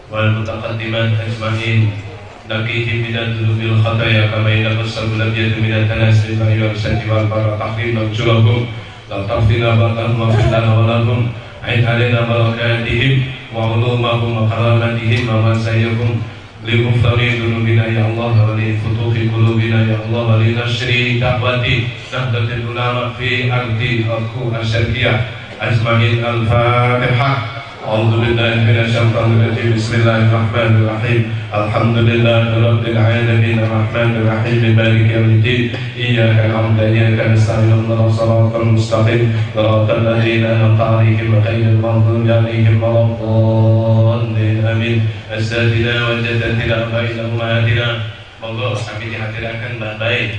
wal mutaqaddimat ajma'in, naqihim minad dhunubil khataya kama yanqasul abyadu minad danas bil ma'i wal sajdi wal bara tahrim nabjurahum la taftina ba'dahum wa fitana wa lahum aid alaina barakatihim wa ulumahum wa karamatihim wa masayyakum li ghufrani dhunubina ya Allah wa li futuhi qulubina ya Allah wa li nashri da'wati nahdlatul ulama fi ardi aku asyarqiyah ajma'in. Al-Fatihah. A'udzu billahi minasyaitonir rajim. Bismillahirrahmanirrahim. Alhamdulillahi rabbil alamin arrahmanir rahim maliki yaumiddin. Iyyaka na'budu wa iyyaka nasta'in ihdinas siratal mustaqim siratal ladzina an'amta 'alaihim ghairil maghdubi 'alaihim waladdallin. Amin. Asadina wa jaddatina wa ummahatina. Monggo sami dihatiraken Mbah Bae,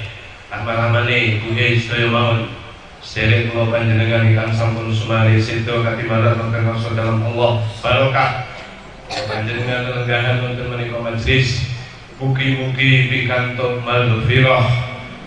rahman-rahmane ibuke sedaya mawon. Sering kula panjenengan ingkang sampun sumari sedo katimaran wonten rasa dalam Allah barokah. Panjenengan lelenggahan wonten menika majelis mugi-mugi pikantuk maghfirah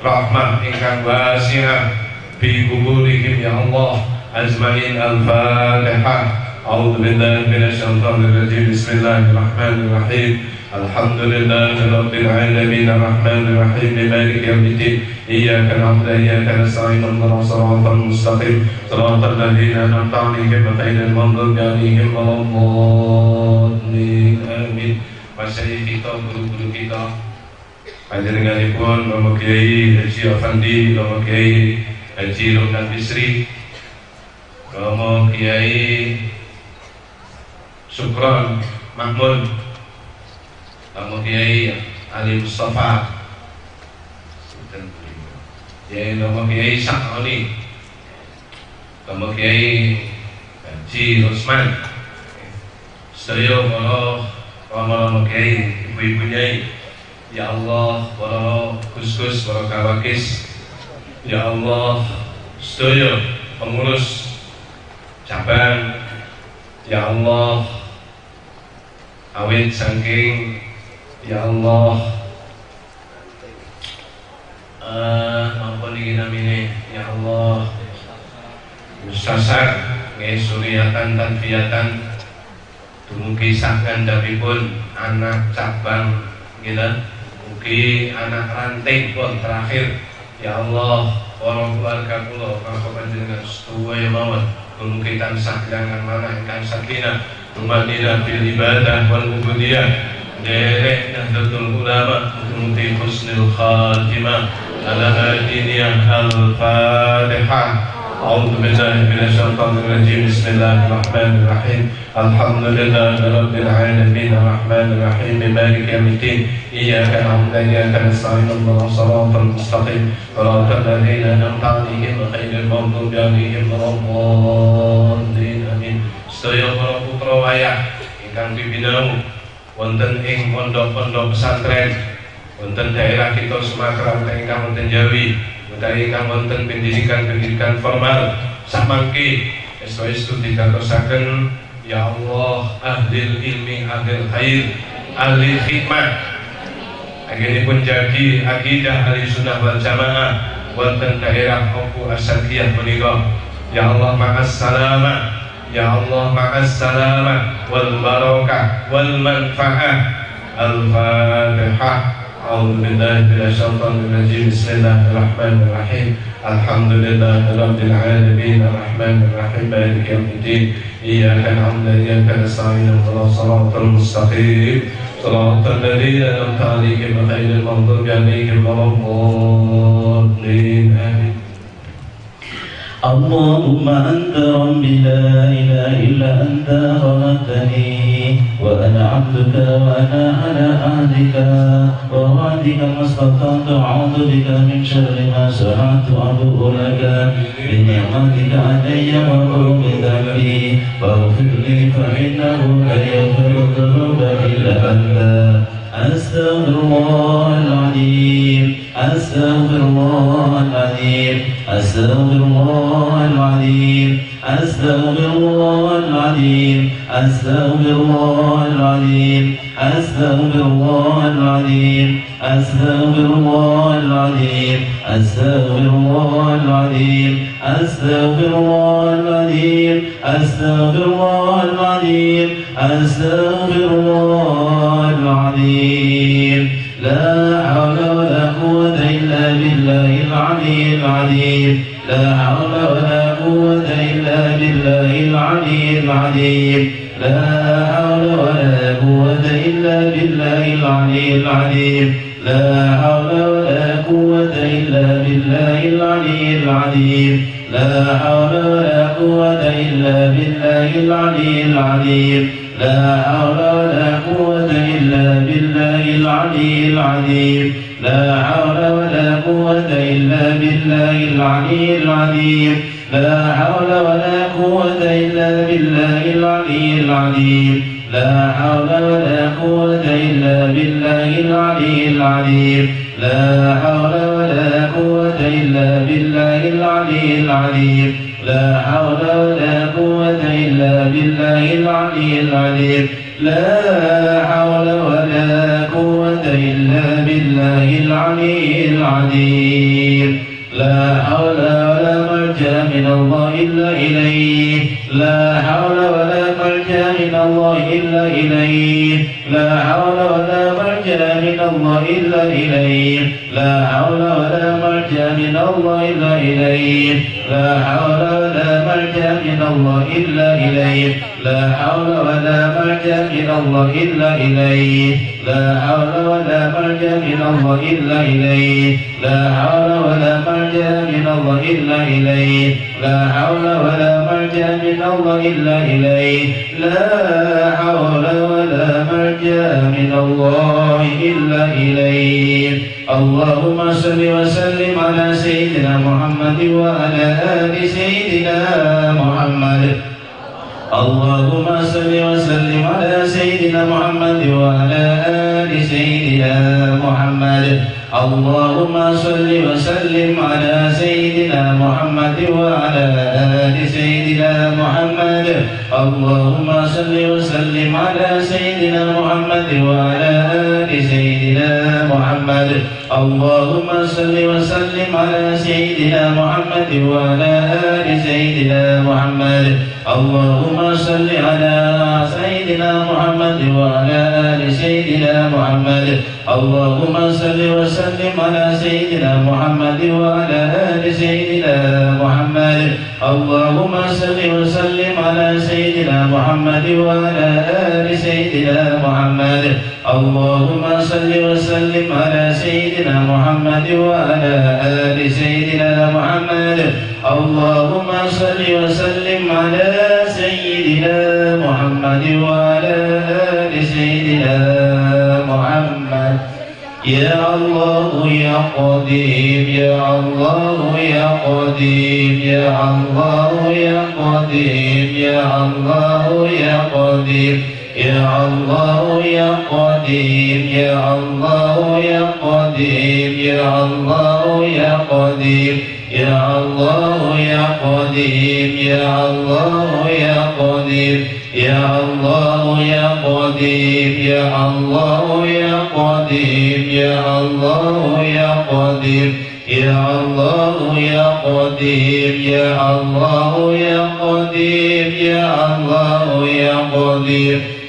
rahmah ingkang wasi'ah bi kuburihim ya Allah ajmain. Al-Fatihah. A'udzu billahi minasyaitonir rajim. Bismillahirrahmanirrahim. Alhamdulillahi rabbil alamin arrahmanir rahim maliki yaumiddin. Iyyaka na'budu wa iyyaka nasta'in ihdinas siratal mustaqim siratal ladzina an'amta 'alaihim ghairil maghdubi 'alaihim waladdallin. Amin. Masyayikh kita, guru-guru kita, panjenenganipun Bapak Kiai Haji Afandi, Bapak Kiai Haji Romdan Bisri, Bapak Kiai Sukron Mahmud, Bapak Kiai Ali Mustafa, Kiai Bapak Kiai Sakroni, Bapak Kiai Haji Usman, sedaya para rama-rama kiai, ibu-ibu nyai, ya Allah, para gus-gus, para kawakis, ya Allah, sedaya pengurus cabang, ya Allah, awit saking ya Allah, ampun iki namine ya Allah, musasar nggih suriatan tanfiyatan dumugi sak ngandhapipun anak cabang nggih mugi anak ranting pun terakhir ya Allah, para keluarga kula kanggo panjenengan sedaya mawon mugi tansah jangan manah ingkang sakinah tumaninah bil ibadah wal ubudiyah derek Nahdlatul Ulama mugi husnul khatimah ala hadiniyah. Al-Fatihah. A'udzu billahi minasyaitonir rajim. Bismillahirrahmanirrahim. Alhamdulillahi rabbil alamin arrahmanir rahim maliki yaumiddin. Iyyaka na'budu wa iyyaka nasta'in ihdinas siratal mustaqim siratal ladzina an'amta 'alaihim ghairil maghdubi 'alaihim waladdallin. Amin. Sedaya para putra wayah ingkang pipinau wonten ing pondok-pondok pesantren wonten daerah kita Sumatera ingkang wonten Jawi utawi ingkang wonten pendidikan-pendidikan formal samangke estu-estu dikatosaken ya Allah ahli ilmi, ahli khair, ahli khidmah. Anggenipun jagi akidah ahli sunnah wal jamaah wonten daerah Oku Asyarqiyah menika ya Allah ma'as salamah, ya Allah ma'as salamah wal barakah wal manfaah. Al-Fatihah. أعوذ بالله من الشيطان الرجيم. بسم الله الرحمن الرحيم. الحمد لله رب العالمين الرحمن الرحيم مالك يوم الدين. إياك نعبد وإياك نستعين اهدنا الصراط المستقيم صراط الذين أنعمت عليهم غير المغضوب عليهم ولا الضالين. آمين. اللهم أنت ربي لا إله إلا أنت خلقتني وأنا عبدك وأنا على عهدك ووعدك ما استطعت. أعوذ بك من شر ما صنعت. أبوء لك بنعمتك علي وأبوء بذنبي فاغفر لي فإنه لا يغفر الذنوب إلا أنت. أستغفر الله العظيم، أستغفر الله العظيم، أستغفر الله العظيم، أستغفر الله العظيم، أستغفر الله العظيم، أستغفر الله العظيم، أستغفر الله العظيم، أستغفر الله العظيم، أستغفر الله العظيم، أستغفر الله العظيم، أستغفر الله العظيم. لا حول ولا قوة إلا بالله العلي العظيم. لا حول ولا قوة إلا بالله العلي العظيم. لا حول ولا قوة إلا بالله العلي العظيم. لا حول ولا قوة إلا بالله العلي العظيم. لا حول ولا قوة إلا بالله العلي العظيم. لا حول ولا قوة إلا بالله العلي العظيم. لا حول ولا قوة إلا بالله العلي العظيم. لا حول ولا قوة إلا بالله العلي العظيم. لا حول ولا قوة إلا بالله العلي العظيم. لا حول ولا قوة إلا بالله العلي العظيم. لا حول ولا قوة إلا بالله العلي العظيم. لا حول ولا قوة إلا بالله العلي العظيم. لا حول ولا ملجأ من الله إلا إليه. لا حول ولا ملجأ من الله إلا إليه. لا حول ولا ملجأ من الله إلا إليه. لا حول ولا ملجأ من الله إلا إليه. لا حول ولا ملجأ من الله إلا إليه. لا حول ولا ملجأ من الله إلا إليه. لا حول ولا ملجأ من الله إلا إليه. لا حول ولا ملجأ من الله إلا إليه. لا حول ولا ملجأ من الله إلا إليه. لا حول ولا ملجأ من الله إلا إليه. اللهم صل وسلم على سيدنا محمد وعلى آل سيدنا محمد. اللهم صل وسلم على سيدنا محمد وعلى آل سيدنا محمد. اللهم صل وسلم على سيدنا محمد وعلى آل سيدنا محمد. اللهم صل وسلم على سيدنا محمد وعلى آل سيدنا محمد. اللهم صل وسلم على سيدنا محمد وعلى آل سيدنا محمد. اللهم صل على سيدنا محمد وعلى آل سيدنا محمد. اللهم صل وسلم على سيدنا محمد وعلى آل سيدنا محمد. اللهم صل وسلم على سيدنا محمد وعلى آل سيدنا محمد. اللهم صل وسلم على سيدنا محمد وعلى آل سيدنا محمد. اللهم صل وسلم على سيدنا محمد وعلى آل سيدنا محمد. يا الله يا قدير، يا الله يا قدير، يا الله يا قدير، يا الله يا قدير، يا الله يا قدير، يا الله يا قدير، يا الله يا قدير، يا الله يا قدير، يا الله يا قدير، يا الله يا قدير، يا الله يا قدير، يا الله يا قدير، يا الله يا قدير، يا الله يا قدير، يا الله يا قدير،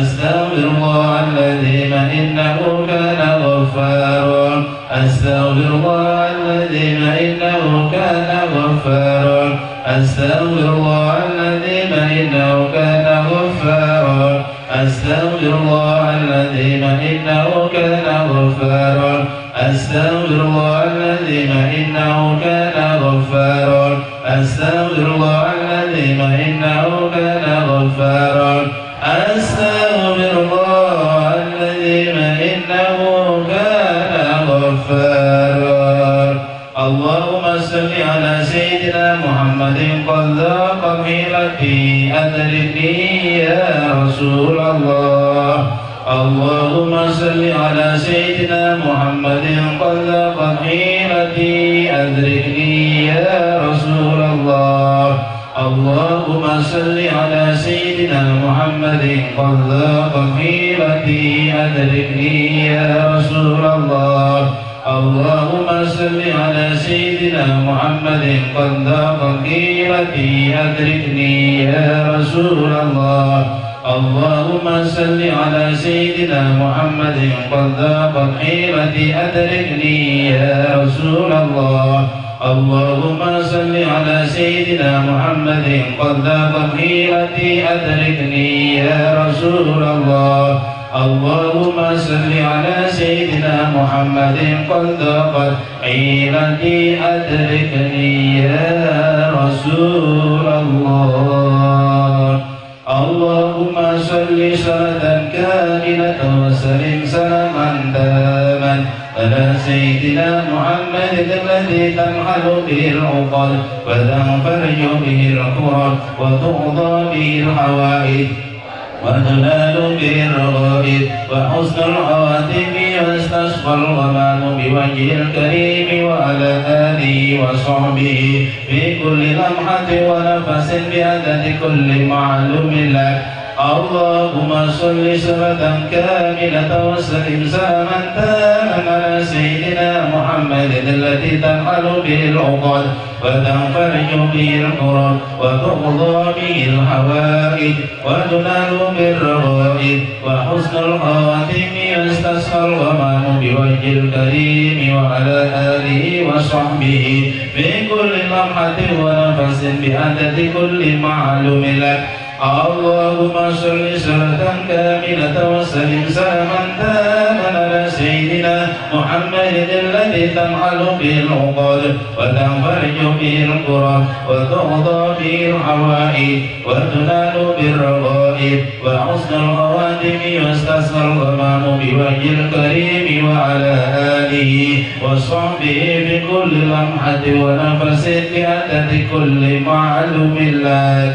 أستغفر الله العظيم إنه كان غفارا. أستغفر الله العظيم إنه كان غفارا. أستغفر الله العظيم إنه كان غفارا. أستغفر الله العظيم إنه كان غفارا. أستغفر الله العظيم إنه كان غفارا. أستغفر الله العظيم إنه كان غفارا. أستغفر الله العظيم إنه كان غفارا. اللهم صل على سيدنا محمد قد ذاق حيلتي أدركني يا رسول الله. اللهم صل على سيدنا محمد قد ذاق حيلتي أدركني يا رسول الله. اللهم صل على سيدنا محمد قد ذاق حيلتي أدركني يا رسول الله. اللهم صل على سيدنا محمد قد ذاق حيلتي أدركني يا رسول الله. اللهم صل على سيدنا محمد قد ذاق حيلتي أدركني يا رسول الله. اللهم صل على سيدنا محمد قد ذاق حيلتي أدركني يا رسول الله. اللهم صل على سيدنا محمد قد ذاقت حيلتي أدركني يا رسول الله. اللهم صل صلاة كاملة وسلم سلاما تاما على سيدنا محمد الذي تنحل به العقد وتنفرج به الكرب وتقضى به الحوائج وتنال به الرغائب وحسن الخواتم واستسقى الغمام بوجه الكريم وعلى آله وصحبه في كل لمحة ونفس بعدد كل معلوم لك. اللهم صل صلاة كاملة وسلم سلاما تاما على سيدنا محمد الذي تنحل به العقد وتنفرج به الكرب وتقضى به الحوائج وتنال بالرغائب وحسن الخواتم واستسقى الغمام بوجه الكريم وعلى آله وصحبه في كل لمحة ونفس بعدد كل معلوم لك. اللهم صل صلاة كاملة وسلم سلاما تاما على سيدنا محمد الذي تنحل به العقد وتنفرج به الكرب وتقضى به الحوائج وتنال بالرغائب وحسن الخواتم واستسقى الغمام بوجه الكريم وعلى آله وصحبه بكل لمحة ونفس بعدد كل معلوم لك.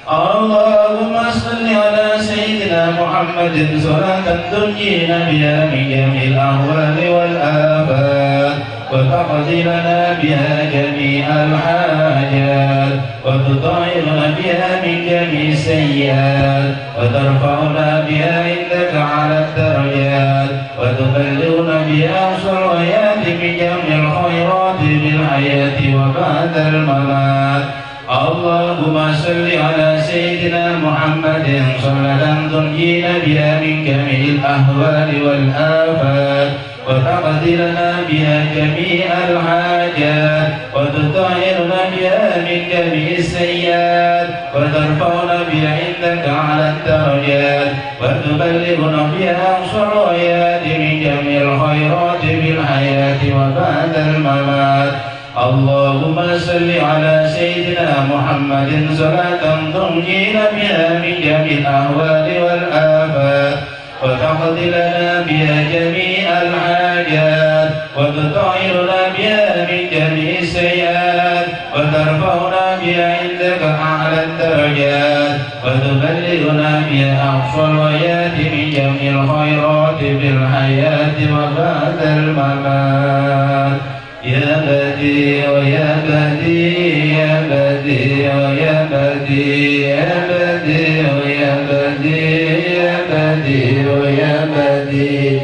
اللهم صل على سيدنا محمد صلاة تنجينا بها من جميع الأهوال والآفات وتقضي لنا بها جميع الحاجات وتطهرنا بها من جميع السيئات وترفعنا بها عندك على الدرجات وتبلغنا بها أقصى الغايات من جميع الخيرات في الحياة وبعد الممات. اللهم صل على سيدنا محمد صلاة تنجينا بها من جميع الأهوال والآفات وتقضي لنا بها جميع الحاجات وتطهرنا بها من جميع السيئات وترفعنا بها عندك على الدرجات وتبلغنا بها أقصى الغايات من جميع الخيرات في الحياة وبعد الممات. اللهم صل على سيدنا محمد صلاة تنجينا بها من جميع الأهوال والآفات وتقضي لنا بها جميع الحاجات وتطهرنا بها من جميع السيئات وترفعنا بها عندك أعلى الدرجات وتبلغنا بها أقصى الغايات من جميع الخيرات في الحياة وبعد الممات. يا بديع يا بديع يا بديع يا بديع يا بديع يا بديع يا بديع يا بديع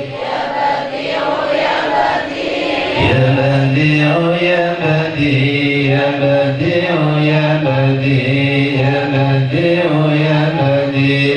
يا بديع يا بديع يا بديع يا بديع يا بديع يا بديع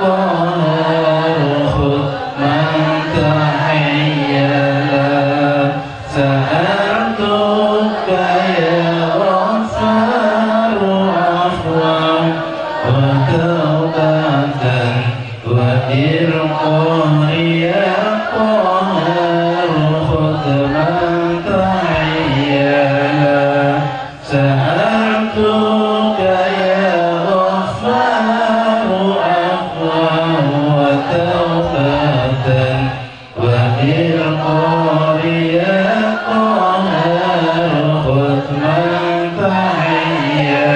قهار خذ من تحيلا. سألتك يا غفار عفوا وتوبة وبالقهر يا قهار خذ من تحيلا. سألتك يا غفار عفوا وتوبة وبالقهر يا قهار خذ من تحيلا.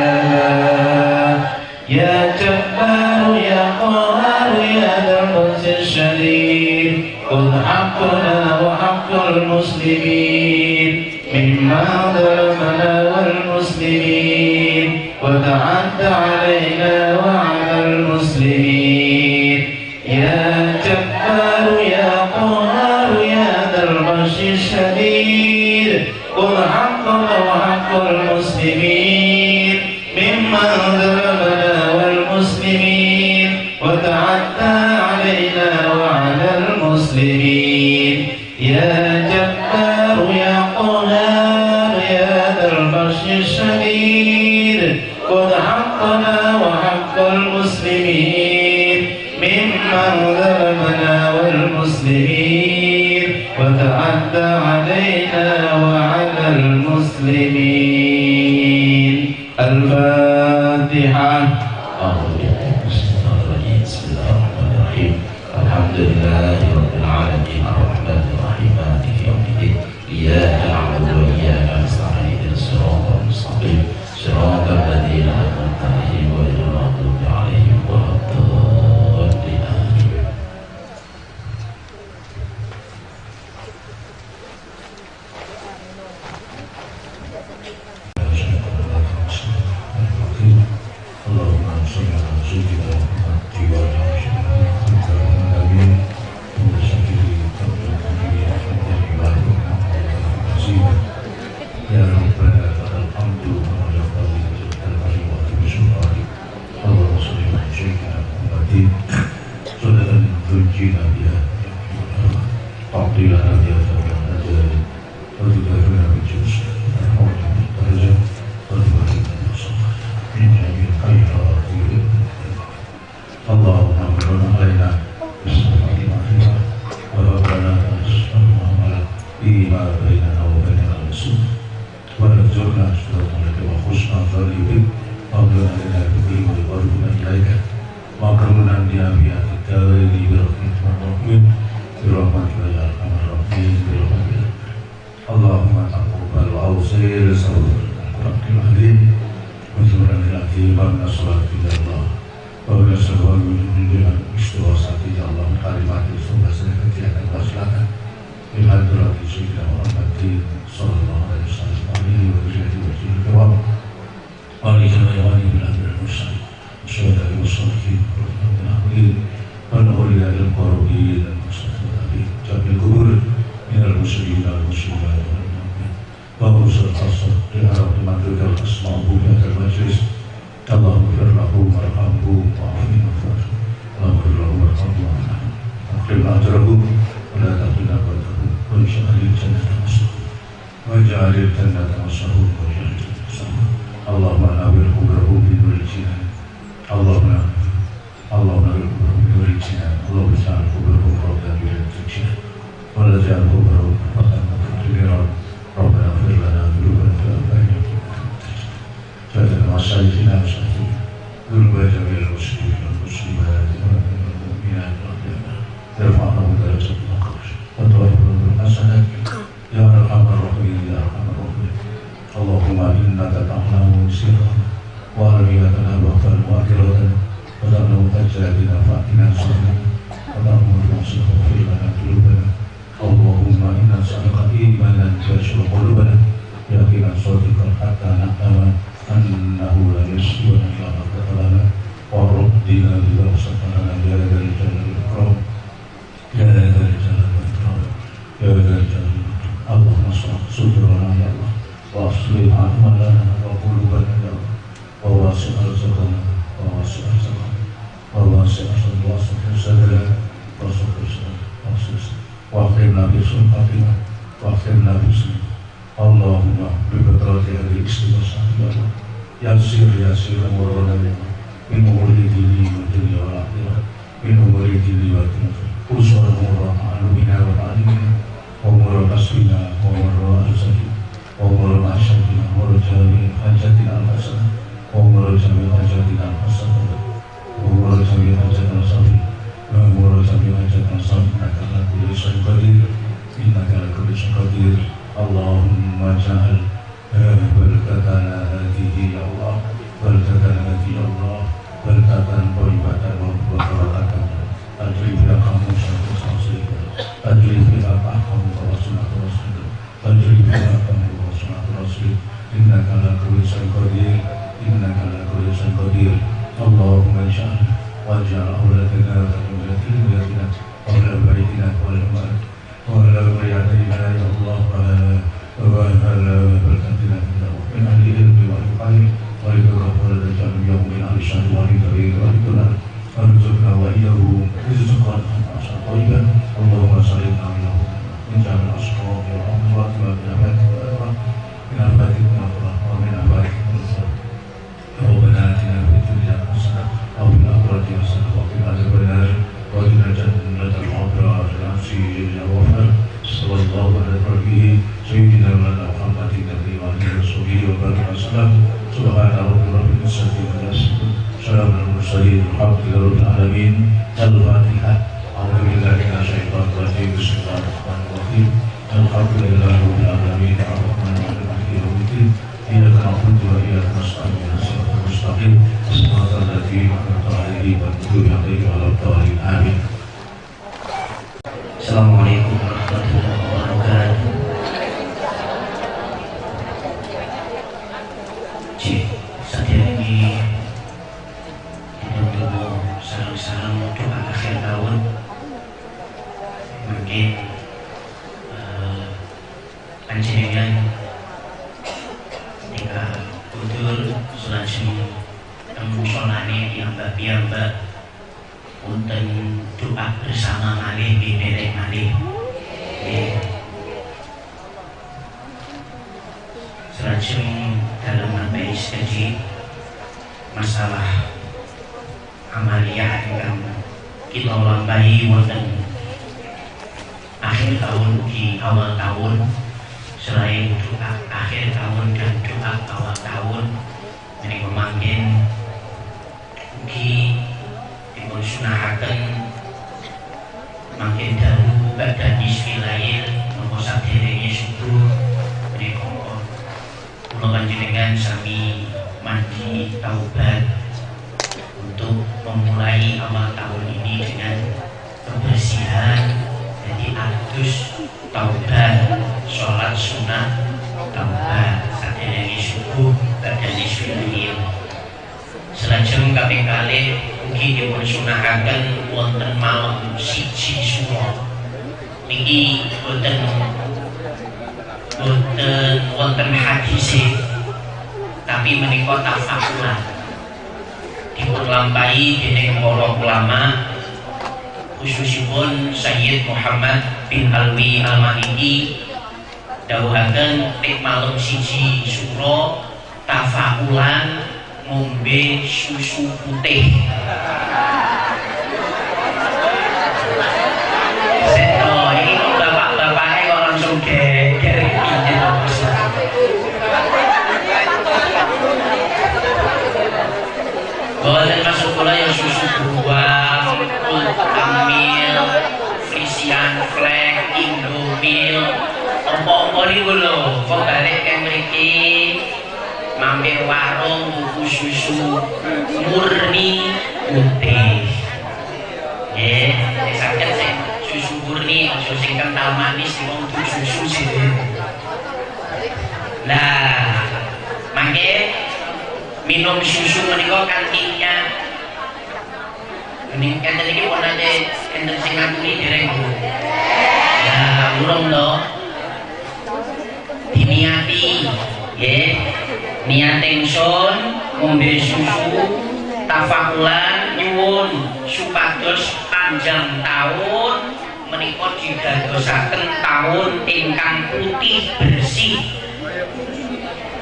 يا جبار يا قهار يا ذا البأس الشديد خذ حقنا وحق المسلمين مما ظلمنا والمسلمين وتعدى علينا وعلى المسلمين. يا جبار يا قهار يا ذا البأس الشديد خذ حقنا وحق المسلمين ممن ظلمنا والمسلمين وتعدى علينا وعلى المسلمين. يا جبار يا قهار يا ذا البأس الشديد خذ حقنا وحق المسلمين ممن ظلمنا والمسلمين وتعدى علينا وعلى المسلمين. الفاتحة. أعوذ بالله من الشيطان الرجيم. بسم الله الرحمن الرحيم. الحمد لله رب العالمين الرحمن الرحيم مالك يوم الدين إياك نعبد وإياك نستعين اهدنا الصراط المستقيم صراط الذين أنعمت عليهم غير المغضوب عليهم ولا الضالين. آمين. اللهم صل على سيدنا محمد وعلى آله وصحبه. يا ربنا لك الحمد كما ينبغي لجلال وجهك وسلطانك. اللهم صل على سيدنا محمد صلاة تنجينا بها تعطي لنا بها ثواب الأجر وتدافعنا من جنس ترفعنا بالدرجة وتباركنا بالصلاة من جميع الخيرات. اللهم امن علينا بالصلاة والعافية وهب لنا العمل فيما بيننا وبين الرسول وارزقنا سلطانك وحسن ظلك وابلغ لنا به ويقربنا اليك واكرمنا بأبيات الدار برحمتك الرحيم برحمتك يا ارحم الراحمين برحمتك. اللهم تقبل واوصل صوت القران العظيم وزورا العظيم من الصلاة إلى الله ومن الصلاة من استغاثة إلى الله كلمات الصلاة والصلاة بحضرة سيدنا محمد صلى الله عليه وسلم عليه وسلم وسلم وعلى جميع الأنبياء والمرسلين والشهداء والصالحين والآخرين والأولياء القربين المستضعفين جميع القبور من المسلمين والمسلمات والمؤمنين وخصوصا الخاصة لعرب من ذكر أسماءه في هذا المجلس. اللهم اغفر له وارحمه وعافه واغفر اللهم اغفر له وارحمه وعافه واغفر أجره ولا تهنا بعده واجعل الجنة مسره واجعل الجنة مسره واجعل الجنة مسره. اللهم نور قبره بنور الجنان. اللهم نور قبره بنور الجنان. اللهم اجعل قبره روضة من الجنان ولا تجعل قبره حفرة من النار. ربنا اغفر لنا ذنوبنا وآبائنا سادة مشايخنا ومشايخنا ذنوب جميع المسلمين والمسلمات والمؤمنات والمؤمنات ارفع لهم درجة القبر وتوفنا بالحسنات يا ارحم الراحمين يا ارحم الراحمين. اللهم انك تعلم سرنا وعلانيتنا وآخرتنا وتعلم حاجاتنا فاتنا سرنا وتعلم المقصود فاغفر لنا ذنوبنا. اللهم انا نسالك ايمانا تبشر قلوبنا يقينا صادقا حتى نعلم انه لا يسوى الا ما لنا وردنا بما وصفنا يا ذا الجلال والاكرام يا ذا الجلال والاكرام يا ذا الجلال والاكرام. اللهم اصلح صدورنا يا الله واصلح اعمالنا وقلوبنا يا الله وواسع رزقنا وواسع رزقنا وواسع رزقنا. وصحبه وسلم واختمنا بحسن الخاتمة واختمنا بحسن. اللهم ببركة هذه الاستغاثة يسر يسر أمورنا من أمور الدين والدنيا والآخرة، من أمور الدين والدنيا، خصوصا أمور تعلمنا وتعليمنا، وأمور كسبنا، وأمور أرزاقنا، وأمور معيشتنا، وأمور جميع حاجاتنا الحسنة، وأمور جميع حاجاتنا الحسنة، وأمور جميع حاجاتنا الصالحة، وأمور جميع حاجاتنا الصالحة. إنك على كل شيء قدير، إنك على كل شيء قدير. اللهم اجعل بركتنا هذه يا الله، بركتنا هذه يا الله، بركة طيبة وبركة تجري فيها قاموس وصيب، تجري فيها أحكام وسنة رسول، تجري فيها أحكام وسنة رسول. إنك على كل شيء قدير، إنك على كل شيء قدير. اللهم اجعل واجعل أولادنا وذرياتنا وأهل بيتنا وأهل ذرياتنا يا الله وأهل بلدتنا من أهل العلم والخير ولتغفر لجميع من أهل الشر والغير والضلال، وارزقنا وإياهم رزقا طيبا. اللهم صل على من جميع الأشقاء والأمراض ومن آفات الأمراض، من آفات الأمراض ومن آفات الأمراض. ربنا آتنا في الدنيا حسنة وفي الآخرة حسنة وقنا عذاب النار وادخلنا جنة الأبرار العزيز الغفار. صلى الله على نبيه سيدنا محمد النبي وعلى آله وبارك وسلم. سبحان ربك رب العزة عما يصفون، سلام على المرسلين، الحمد لله رب العالمين. الفاتحة. أعوذ بالله من الشيطان الرجيم. بسم الله الرحمن الرحيم. الحمد لله رب العالمين الرحمن الرحيم مالك يوم الدين. إياك نعبد وإياك نستعين اهدنا الصراط المستقيم صراط الذين أنعمت عليهم غير المغضوب عليهم ولا الضالين. آمين. Assalamualaikum warahmatullahi wabarakatuh. Cik, saat ini kita sarang-sarang doa akhir tahun. Mungkin panjenengan ketika udur selajeng teng musolane piyambak-piyambak wonten doa bersama malih nggih derek malih. Nggih. Selajeng dalam nambahi sedaji masalah amaliyah ingkang kita lampahi wonten akhir tahun ugi awal tahun. Selain doa akhir tahun dan doa awal tahun menika mangken ugi dipun sunahaken mangken dalu badha nisfi lail napa saderenge subuh menika kula panjenengan sami mandi taubat untuk memulai awal tahun ini dengan kebersihan. Jadi adus taubat, sholat sunat taubat saderenge subuh badha nisfi lail. Selajeng kaping kalih ugi dipun sunahaken wonten malam 1 Suro. Niki boten wonten hadise, tapi menika tafakulan dipun lampahi dening para ulama, khususipun Sayyid Muhammad bin Alwi Al-Maliki dawuhaken nek malam 1 Suro tafakulan ngombe susu putih. Seto ini kok bapak-bapaknya kok langsung geger piye to Mas. Boten masuk kula ya susu beruang, Ultamil, Frisian Flag, Indomil, apa-apa niku lho. Kok balik keng mriki mampir warung tuku susu murni putih. Nggih, nek saged sing susu murni aja sing kental manis wong susu sih. Lah, mangke minum susu menika kanthi niat. Menika enten iki pun nate enten sing ngaturi dereng, Bu. Lah, urung to. Diniati, nggih. Niat ingsun ngombe susu tafakulan Nyuwun supados panjang tahun menika didadosaken tahun ingkang putih bersih,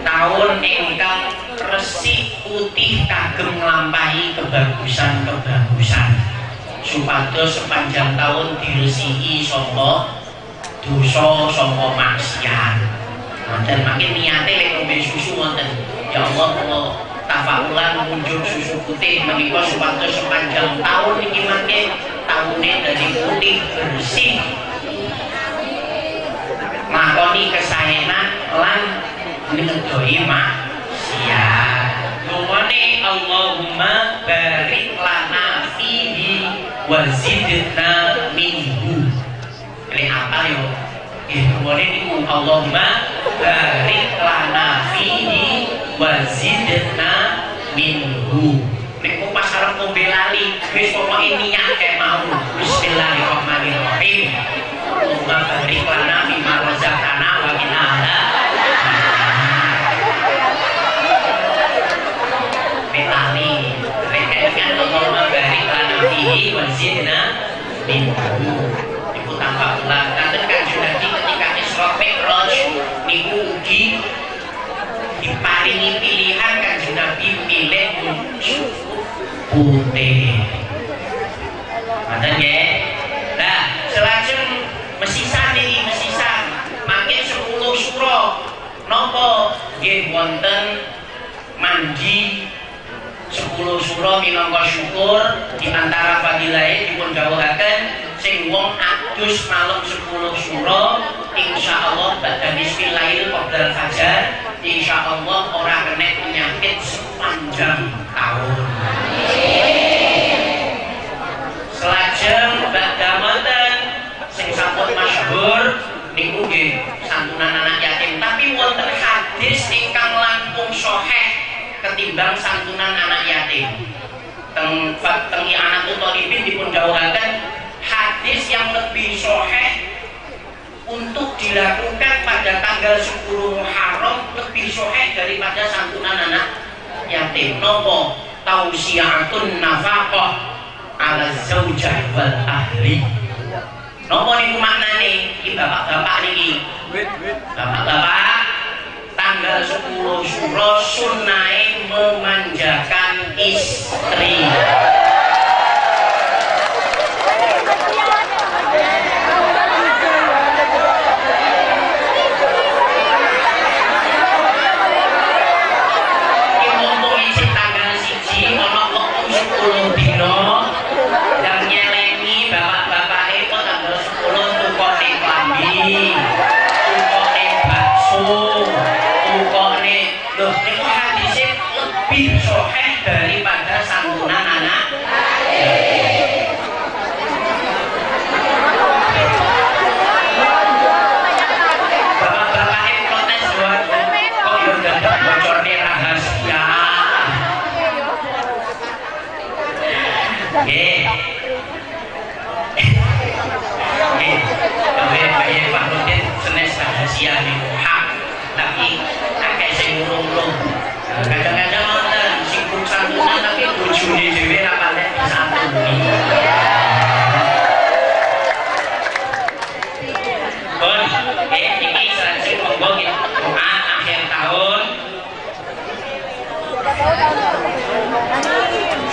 tahun ingkang resik putih kagem nglampahi kebagusan-kebagusan, supados sepanjang tahun diresiki saka dosa saka maksiat. Wonten mangke niate lek ngombe susu wonten, ya Allah kula tafaulan munjur susu putih menika supados sepanjang tahun iki mangke taune dadi putih bersih, nglakoni kesaenan lan ngedohi maksiat. Dungane Allahumma barik lana fihi wa zidna minhu. Lek apa yo? Nggih dungane niku Allahumma barik lana fihi wa zidna minhu. Nek pas arep ngombe lali, wis pokoke niat kayak mau. Bismillahirrahmanirrahim. Allahumma barik lana fima razaqtana wa qina adzaban. Lali, rek kan Allahumma barik lana fihi wa zidna minhu. Iku tambah ulang. Kanten Kanjeng Nabi ketika Isra Mi'raj niku ugi diparingi pilihan, Kanjeng Nabi milih putih. Ngoten nggih. Nah, selajeng mesisan niki mesisan mangke 10 sura napa nggih wonten mandi 10 sura minangka syukur. Di antara fadilahe dipun dawuhaken sing wong adus malam 10 sura insyaallah badhe bismillahil qoblal fajar insyaallah ora kena penyakit sepanjang tahun. Selajeng badhe wonten sing sampun masyhur niku nggih santunan anak yatim, tapi wonten hadis ingkang langkung sahih ketimbang santunan anak yatim. Teng teng I'anatul Thalibin dipun dawuhaken hadis yang lebih sahih untuk dilakukan pada tanggal 10 Muharram lebih sahih daripada santunan anak yatim. Nopo tausiatun nafaqah ala zaujah wal ahli. Nopo niku maknane? Iki bapak-bapak niki. Bapak-bapak tanggal 10 Suro sunnahe memanjakan istri. Iki mumpung isih tanggal 1 ana wektu 10 dina dan nyelengi bapak-bapake kok tanggal 10 tukone klambi, tukone bakso, tukone lho niku hadise lebih sahih daripada santunan anak. Bapak-bapake protes wae kok yo dadak bocorne rahasia. Nggih. Nggih, gawe Pak Rudin senes rahasia niku hak, tapi akeh sing ngurung-urung. Kadang-kadang wonten sibuk santunan tapi bojone dhewe ra patek disantuni. Pun, iki selajeng monggo kita doa akhir tahun.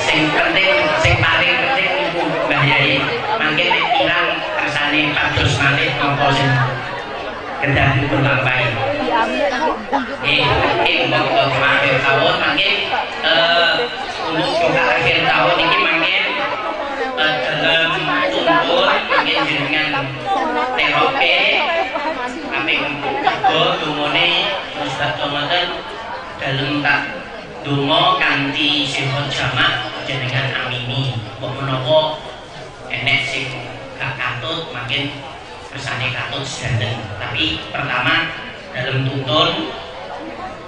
Sing penting, sing paling penting niku Mbah Yai, mangke nek kirang kersane pados malih napa sing kedah dipun lampahi. Monggo doa akhir tahun mangke untuk doa akhir tahun iki mangke dalam tuntun mangke jenengan teroke kaping 3 dungane terus badhe ngoten dalem tak donga kanthi sihot jamak jenengan amini. Mbok menawa enek sing gak katut makin kersane katut sedanten. Tapi pertama dalam tuntun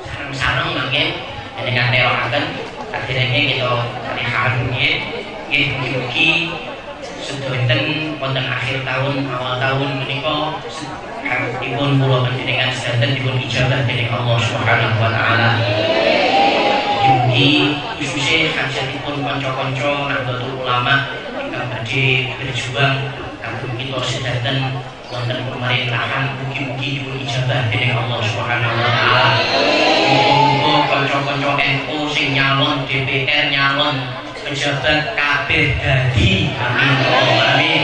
sareng-sareng mangkin jenengan terokaken akhirnya kita Fatihah nggih. Nggih mugi-mugi sedonten wonten akhir tahun awal tahun menika dipun kula panjenengan sedanten dipun ijabah dening Allah Subhanahu wa taala. Mugi-mugi khususnya hajatipun kanca-kanca Nahdlatul Ulama ingkang badhe berjuang kagem kita sedanten wonten pemerintahan, mugi-mugi dipun ijabah dening Allah Subhanahu wa taala. Muga-muga kanca-kanca NU sing nyalon DPR, nyalon pejabat kabeh dadi. Amin, Allahumma amin.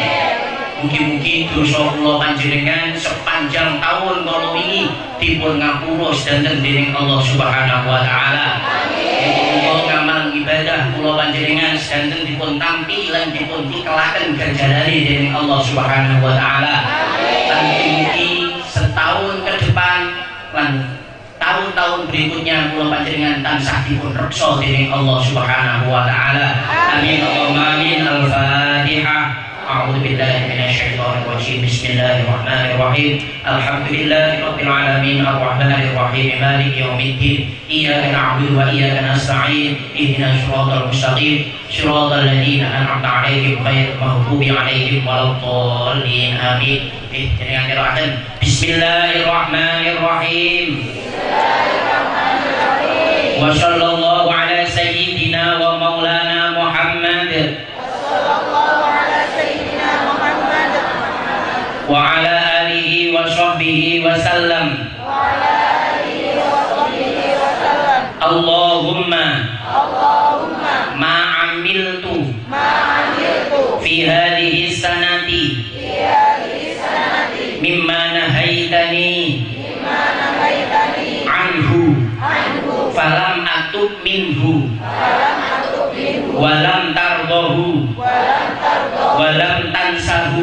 Mugi-mugi dosa kula panjenengan sepanjang tahun kala wingi dipun ngapura sedanten dening Allah Subhanahu wa taala. Mugi-mugi ngamal ibadah kula panjenengan sedanten dipun tampi lan dipun tikelaken ganjarane dening Allah Subhanahu wa taala. Lan mugi-mugi setahun ke depan lan tahun-tahun berikutnya kula panjenengan tansah dipun reksa dening Allah Subhanahu wa taala. Amin, Allahumma amin. Al-Fatihah. أعوذ بالله من الشيطان الرجيم. بسم الله الرحمن الرحيم. الحمد لله رب العالمين، الرحمن الرحيم، مالك يوم الدين. إياك نعبد وإياك نستعين. اهدنا الصراط المستقيم، صراط الذين أنعمت عليهم، غير المغضوب عليهم ولا الضالين. آمين. Jenengan qiraaten. بسم الله الرحمن الرحيم. وصلى الله على سيدنا ومولانا محمد وعلى آله وصحبه وسلم. اللهم ما عملت في هذه السنة مما نهيتني عنه فلم أتب منه ولم ترضه ولم تنسه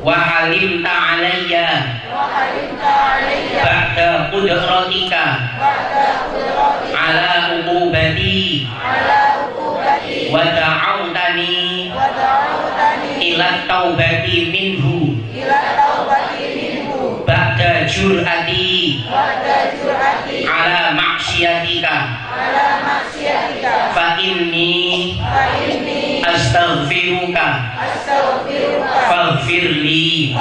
وحلمت علي بعد قدرتك على عقوبتي ودعوتني إلى التوبة منه بعد جرأتي على معصيتك، فإني أستغفرك فاغفر لي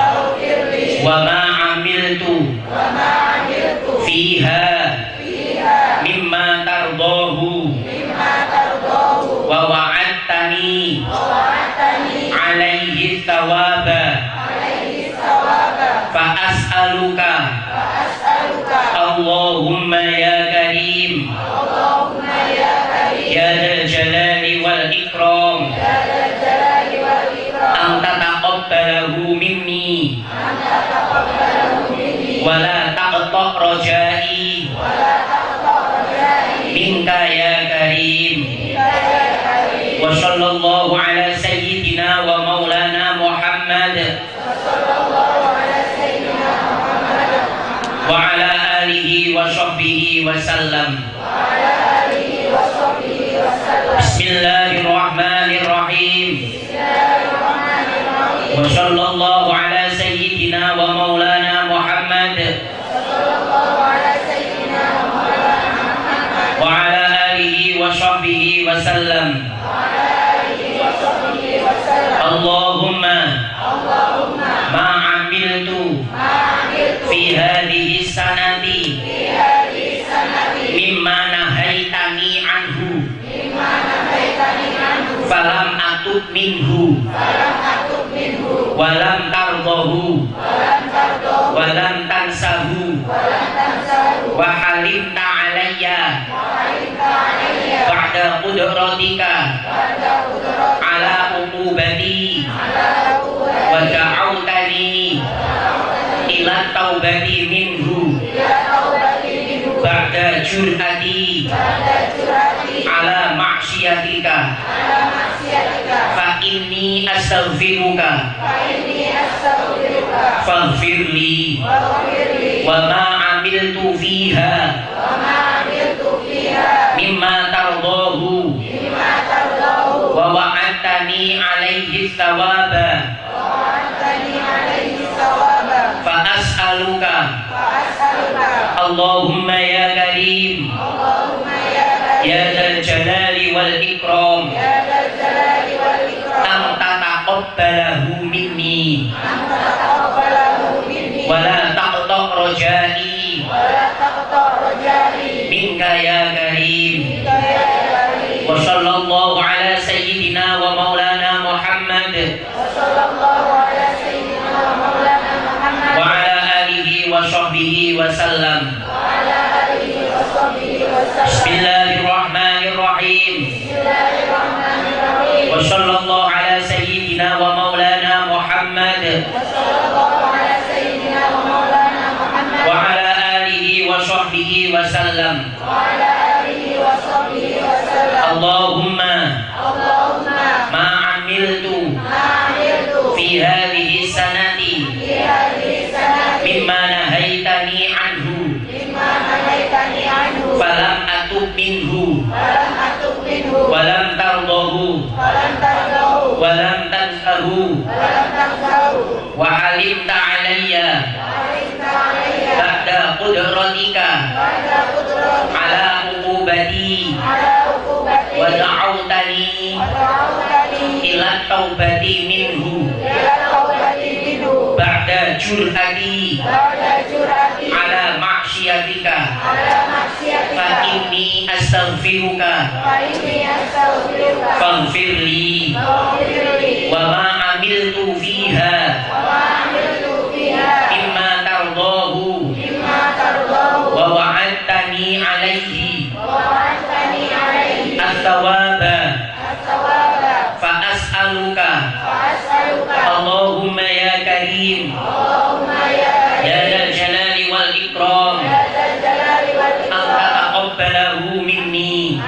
وما عملت فيها مما ترضاه ووعدتني عليه الثواب، فأسألك اللهم يا كريم يا ذا الجلال والإكرام أن تتقبله مني ولا تقطع رجائي منك يا كريم. وصلى الله على سيدنا ومولانا محمد وعلى آله وصحبه وسلم. بسم الله الرحمن الرحيم. وصلى الله على سيدنا ومولانا محمد وعلى آله وصحبه وسلم. اللهم ما عملت في هذه السنة مما نهيتني عنه فلم أتب منه ولم ترضه ولم تنسه وحلمت علي بعد قدرتك على عقوبتي ودعوتني إلى التوبة منه بعد جرأتي على معصيتك، فإني أستغفرك فاغفر لي وما عملت فيها مما ترضاه ووعدتني عليه الثواب، فأسألك اللهم يا كريم يا ذا الجلال والإكرام أن تتقبله مني ولا تقطع رجائي منك. Minka ya karim. Wa sallallahu ala sayyidina wa maulana Muhammad wa ala alihi wa sahbihi wa sallam. Bismillahirrahmanirrahim. Wa sallallahu ala sayyidina wa maulana Muhammad wa ala alihi wa sahbihi wa sallam. Allahumma ma amiltu fi hadhihi sanati mimma nahaitani anhu falam atub minhu walam tardahu walam tansahu wa alimta alayya ba'da qudratika ala uqubati wa da'awtani ila taubati minhu ba'da jur'ati ala ma'siyatika fa inni astaghfiruka faghfirli wa ma amiltu fiha mimma tardahu wa wa'adtani alaihi as-sawaba fa as'aluka Allahumma ya karim ya dzal jalali wal ikram an tataqabbalahu minni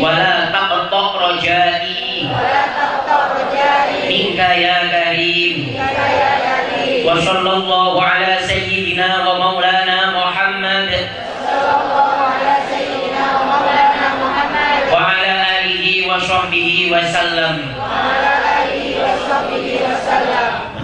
wa la taqta' rajai minka ya karim. Wa sallallahu ala sayyidina wa maulana Muhammad wa ala alihi wa sahbihi wa sallam.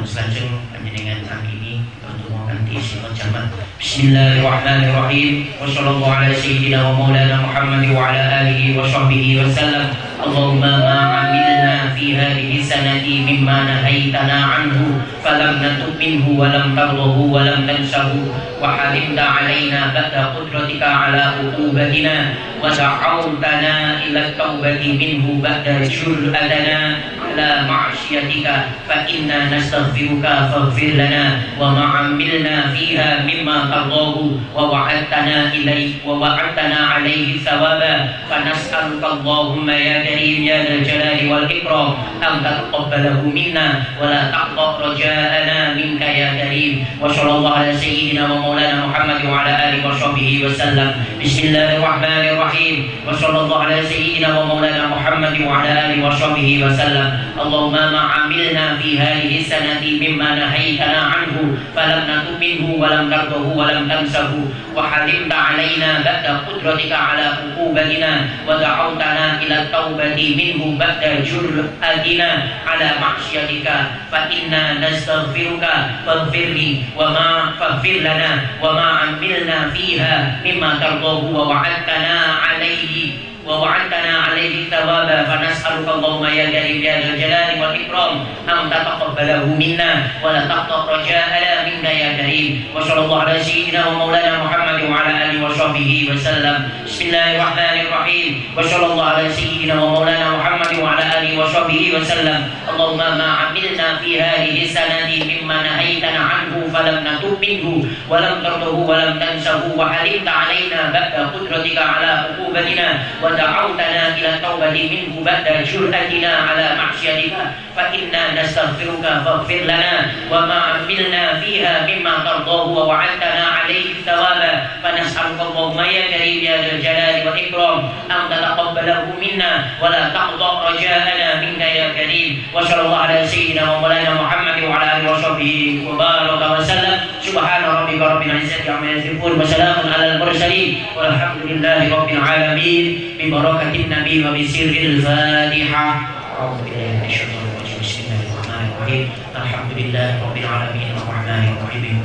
Selanjutnya panjenengan ini untuk ganti sifat jamak. Bismillahirrahmanirrahim. Wa sallallahu ala sayyidina wa maulana Muhammad wa ala alihi wa sahbihi wa sallam. Allahumma ma amilna fi hadhihi sanati mimma nahaitana anhu falam natub minhu wa lam tardahu wa lam tansahu wa halimta alaina ba'da qudratika ala uqubatina wa da'awtana ila taubati minhu ba'da jur'atana ala ma'siyatika fa inna nastaghfiruka faghfir lana wa ma amilna fiha mimma tardahu wa wa'adtana ilayhi wa wa'adtana alayhi thawaba fa nas'aluka Allahumma ya karim ya dzal jalali wal ikram an tataqabbalahu minna wa la taqta' raja'ana minka ya karim. Wa sallallahu ala sayyidina wa maulana Muhammad wa ala alihi wa sahbihi wa sallam. Bismillahirrahmanirrahim. Wa sallallahu ala sayyidina wa maulana Muhammad wa ala alihi wa sahbihi wa sallam. Allahumma ma amilna fi hadhihi sanati mimma nahaitana anhu falam natub minhu wa lam tardahu wa lam tansahu wa halimta alaina ba'da qudratika ala uqubatina wa da'awtana ila taubati minhu ba'da jur'atina ala ma'siyatika fa inna nastaghfiruka faghfirli wa ma faghfir lana wa ma amilna fiha mimma tardahu wa wa'adtana alaihi wa wa'adtana alaihi thawaba fa nas'aluka Allahumma ya karim ya dzal jalali wal ikram an tataqabbalahu minna wa la taqta' raja'ana minka ya karim. Wa sallallahu ala sayyidina wa maulana Muhammad wa ala alihi wa sahbihi wa sallam. Bismillahirrahmanirrahim. Wa sallallahu ala sayyidina wa maulana Muhammad wa ala alihi wa sahbihi wa sallam. Allahumma ma amilna fi hadhihi sanati mimma nahaitana anhu falam natub minhu wa lam tardahu wa lam tansahu wa halimta alaina ba'da qudratika ala uqubatina wa da'awtana ila taubati minhu ba'da jur'atina ala ma'siyatika fa inna nastaghfiruka faghfir lana wa ma amilna fiha mimma tardahu wa wa'adtana alaihi thawaba fa nas'aluka Allahumma ya karim ya dzal jalali wal ikram an tataqabbalahu minna wa la taqta' raja'ana minka ya karim. Wa sallallahu ala sayyidina wa maulana Muhammad wa ala alihi wa sahbihi wa baraka wa sallam. Subhana rabbika rabbil izzati amma yasifun wa salamun alal mursalin walhamdulillahi rabbil alamin. Bi barakatin nabi wa bi sirril Fatihah. A'udzu billahi minasyaitonir rajim. Bismillahirrahmanirrahim. Alhamdulillahi rabbil alamin arrahmanir rahim.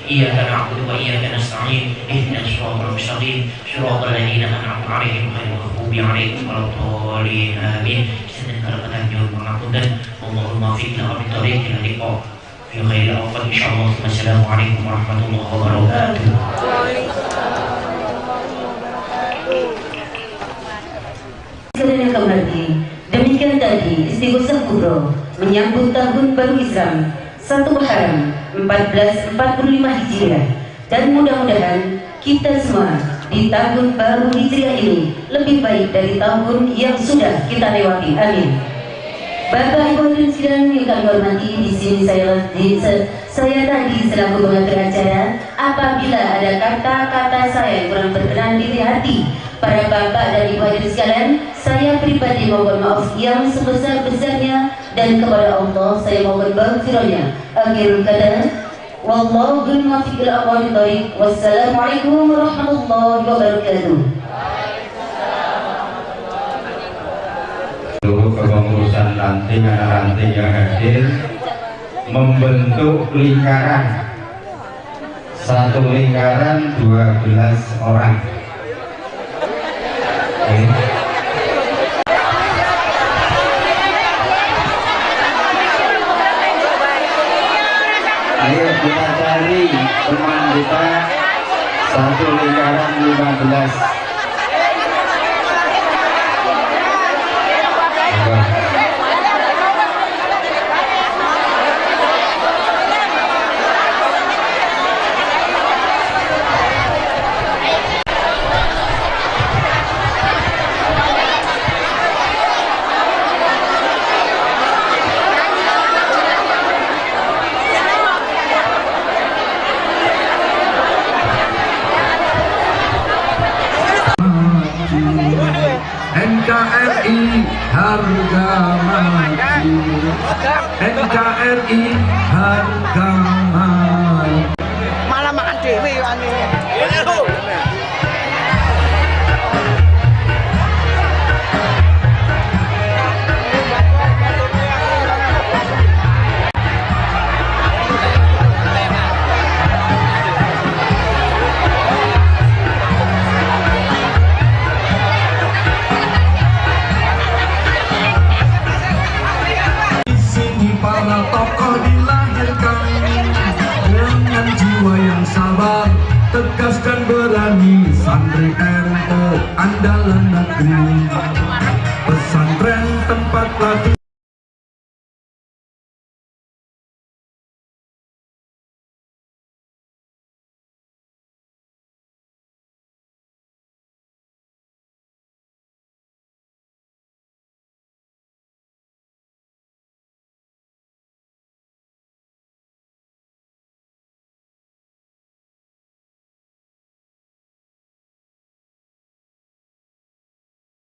Iyyaka na'budu wa iyyaka nasta'in. Ihdinas siratal mustaqim. Siratal ladzina an'amta 'alaihim ghairil maghdubi 'alaihim waladdallin. Amin. Sedanten kalepatan nyuwun pangapunten. Allahumma fiqna wa bit tariqil liqa fi khairil awqat insyaallah. Wassalamualaikum warahmatullahi wabarakatuh. Waalaikumsalam. sekalian yang kami hormati, demikian tadi Istighosah Kubro menyambut tahun baru Islam 1 Muharram 1445 Hijriah, dan mudah-mudahan kita semua di tahun baru Hijriah ini lebih baik dari tahun yang sudah kita lewati. Amin. Bapak Ibu hadirin sekalian yang kami hormati, di sini saya tadi selaku pengatur acara. Apabila ada kata-kata saya yang kurang berkenan di hati para bapak dan ibu hadirin sekalian, saya pribadi mohon maaf yang sebesar-besarnya, dan kepada Allah saya mohon maghfirahnya. Akhirul kata, wallahul muwaffiq ila aqwamit thoriq. Wassalamualaikum warahmatullahi wabarakatuh. Seluruh kepengurusan ranting, anak ranting yang hadir membentuk lingkaran, satu lingkaran 12 orang. Oke. Ayo kita cari teman kita, satu lingkaran 15. NKRI harga mati, NKRI harga mati. Malah makan dewe ane. Sabar, tegas dan berani, santri NU andalan negeri.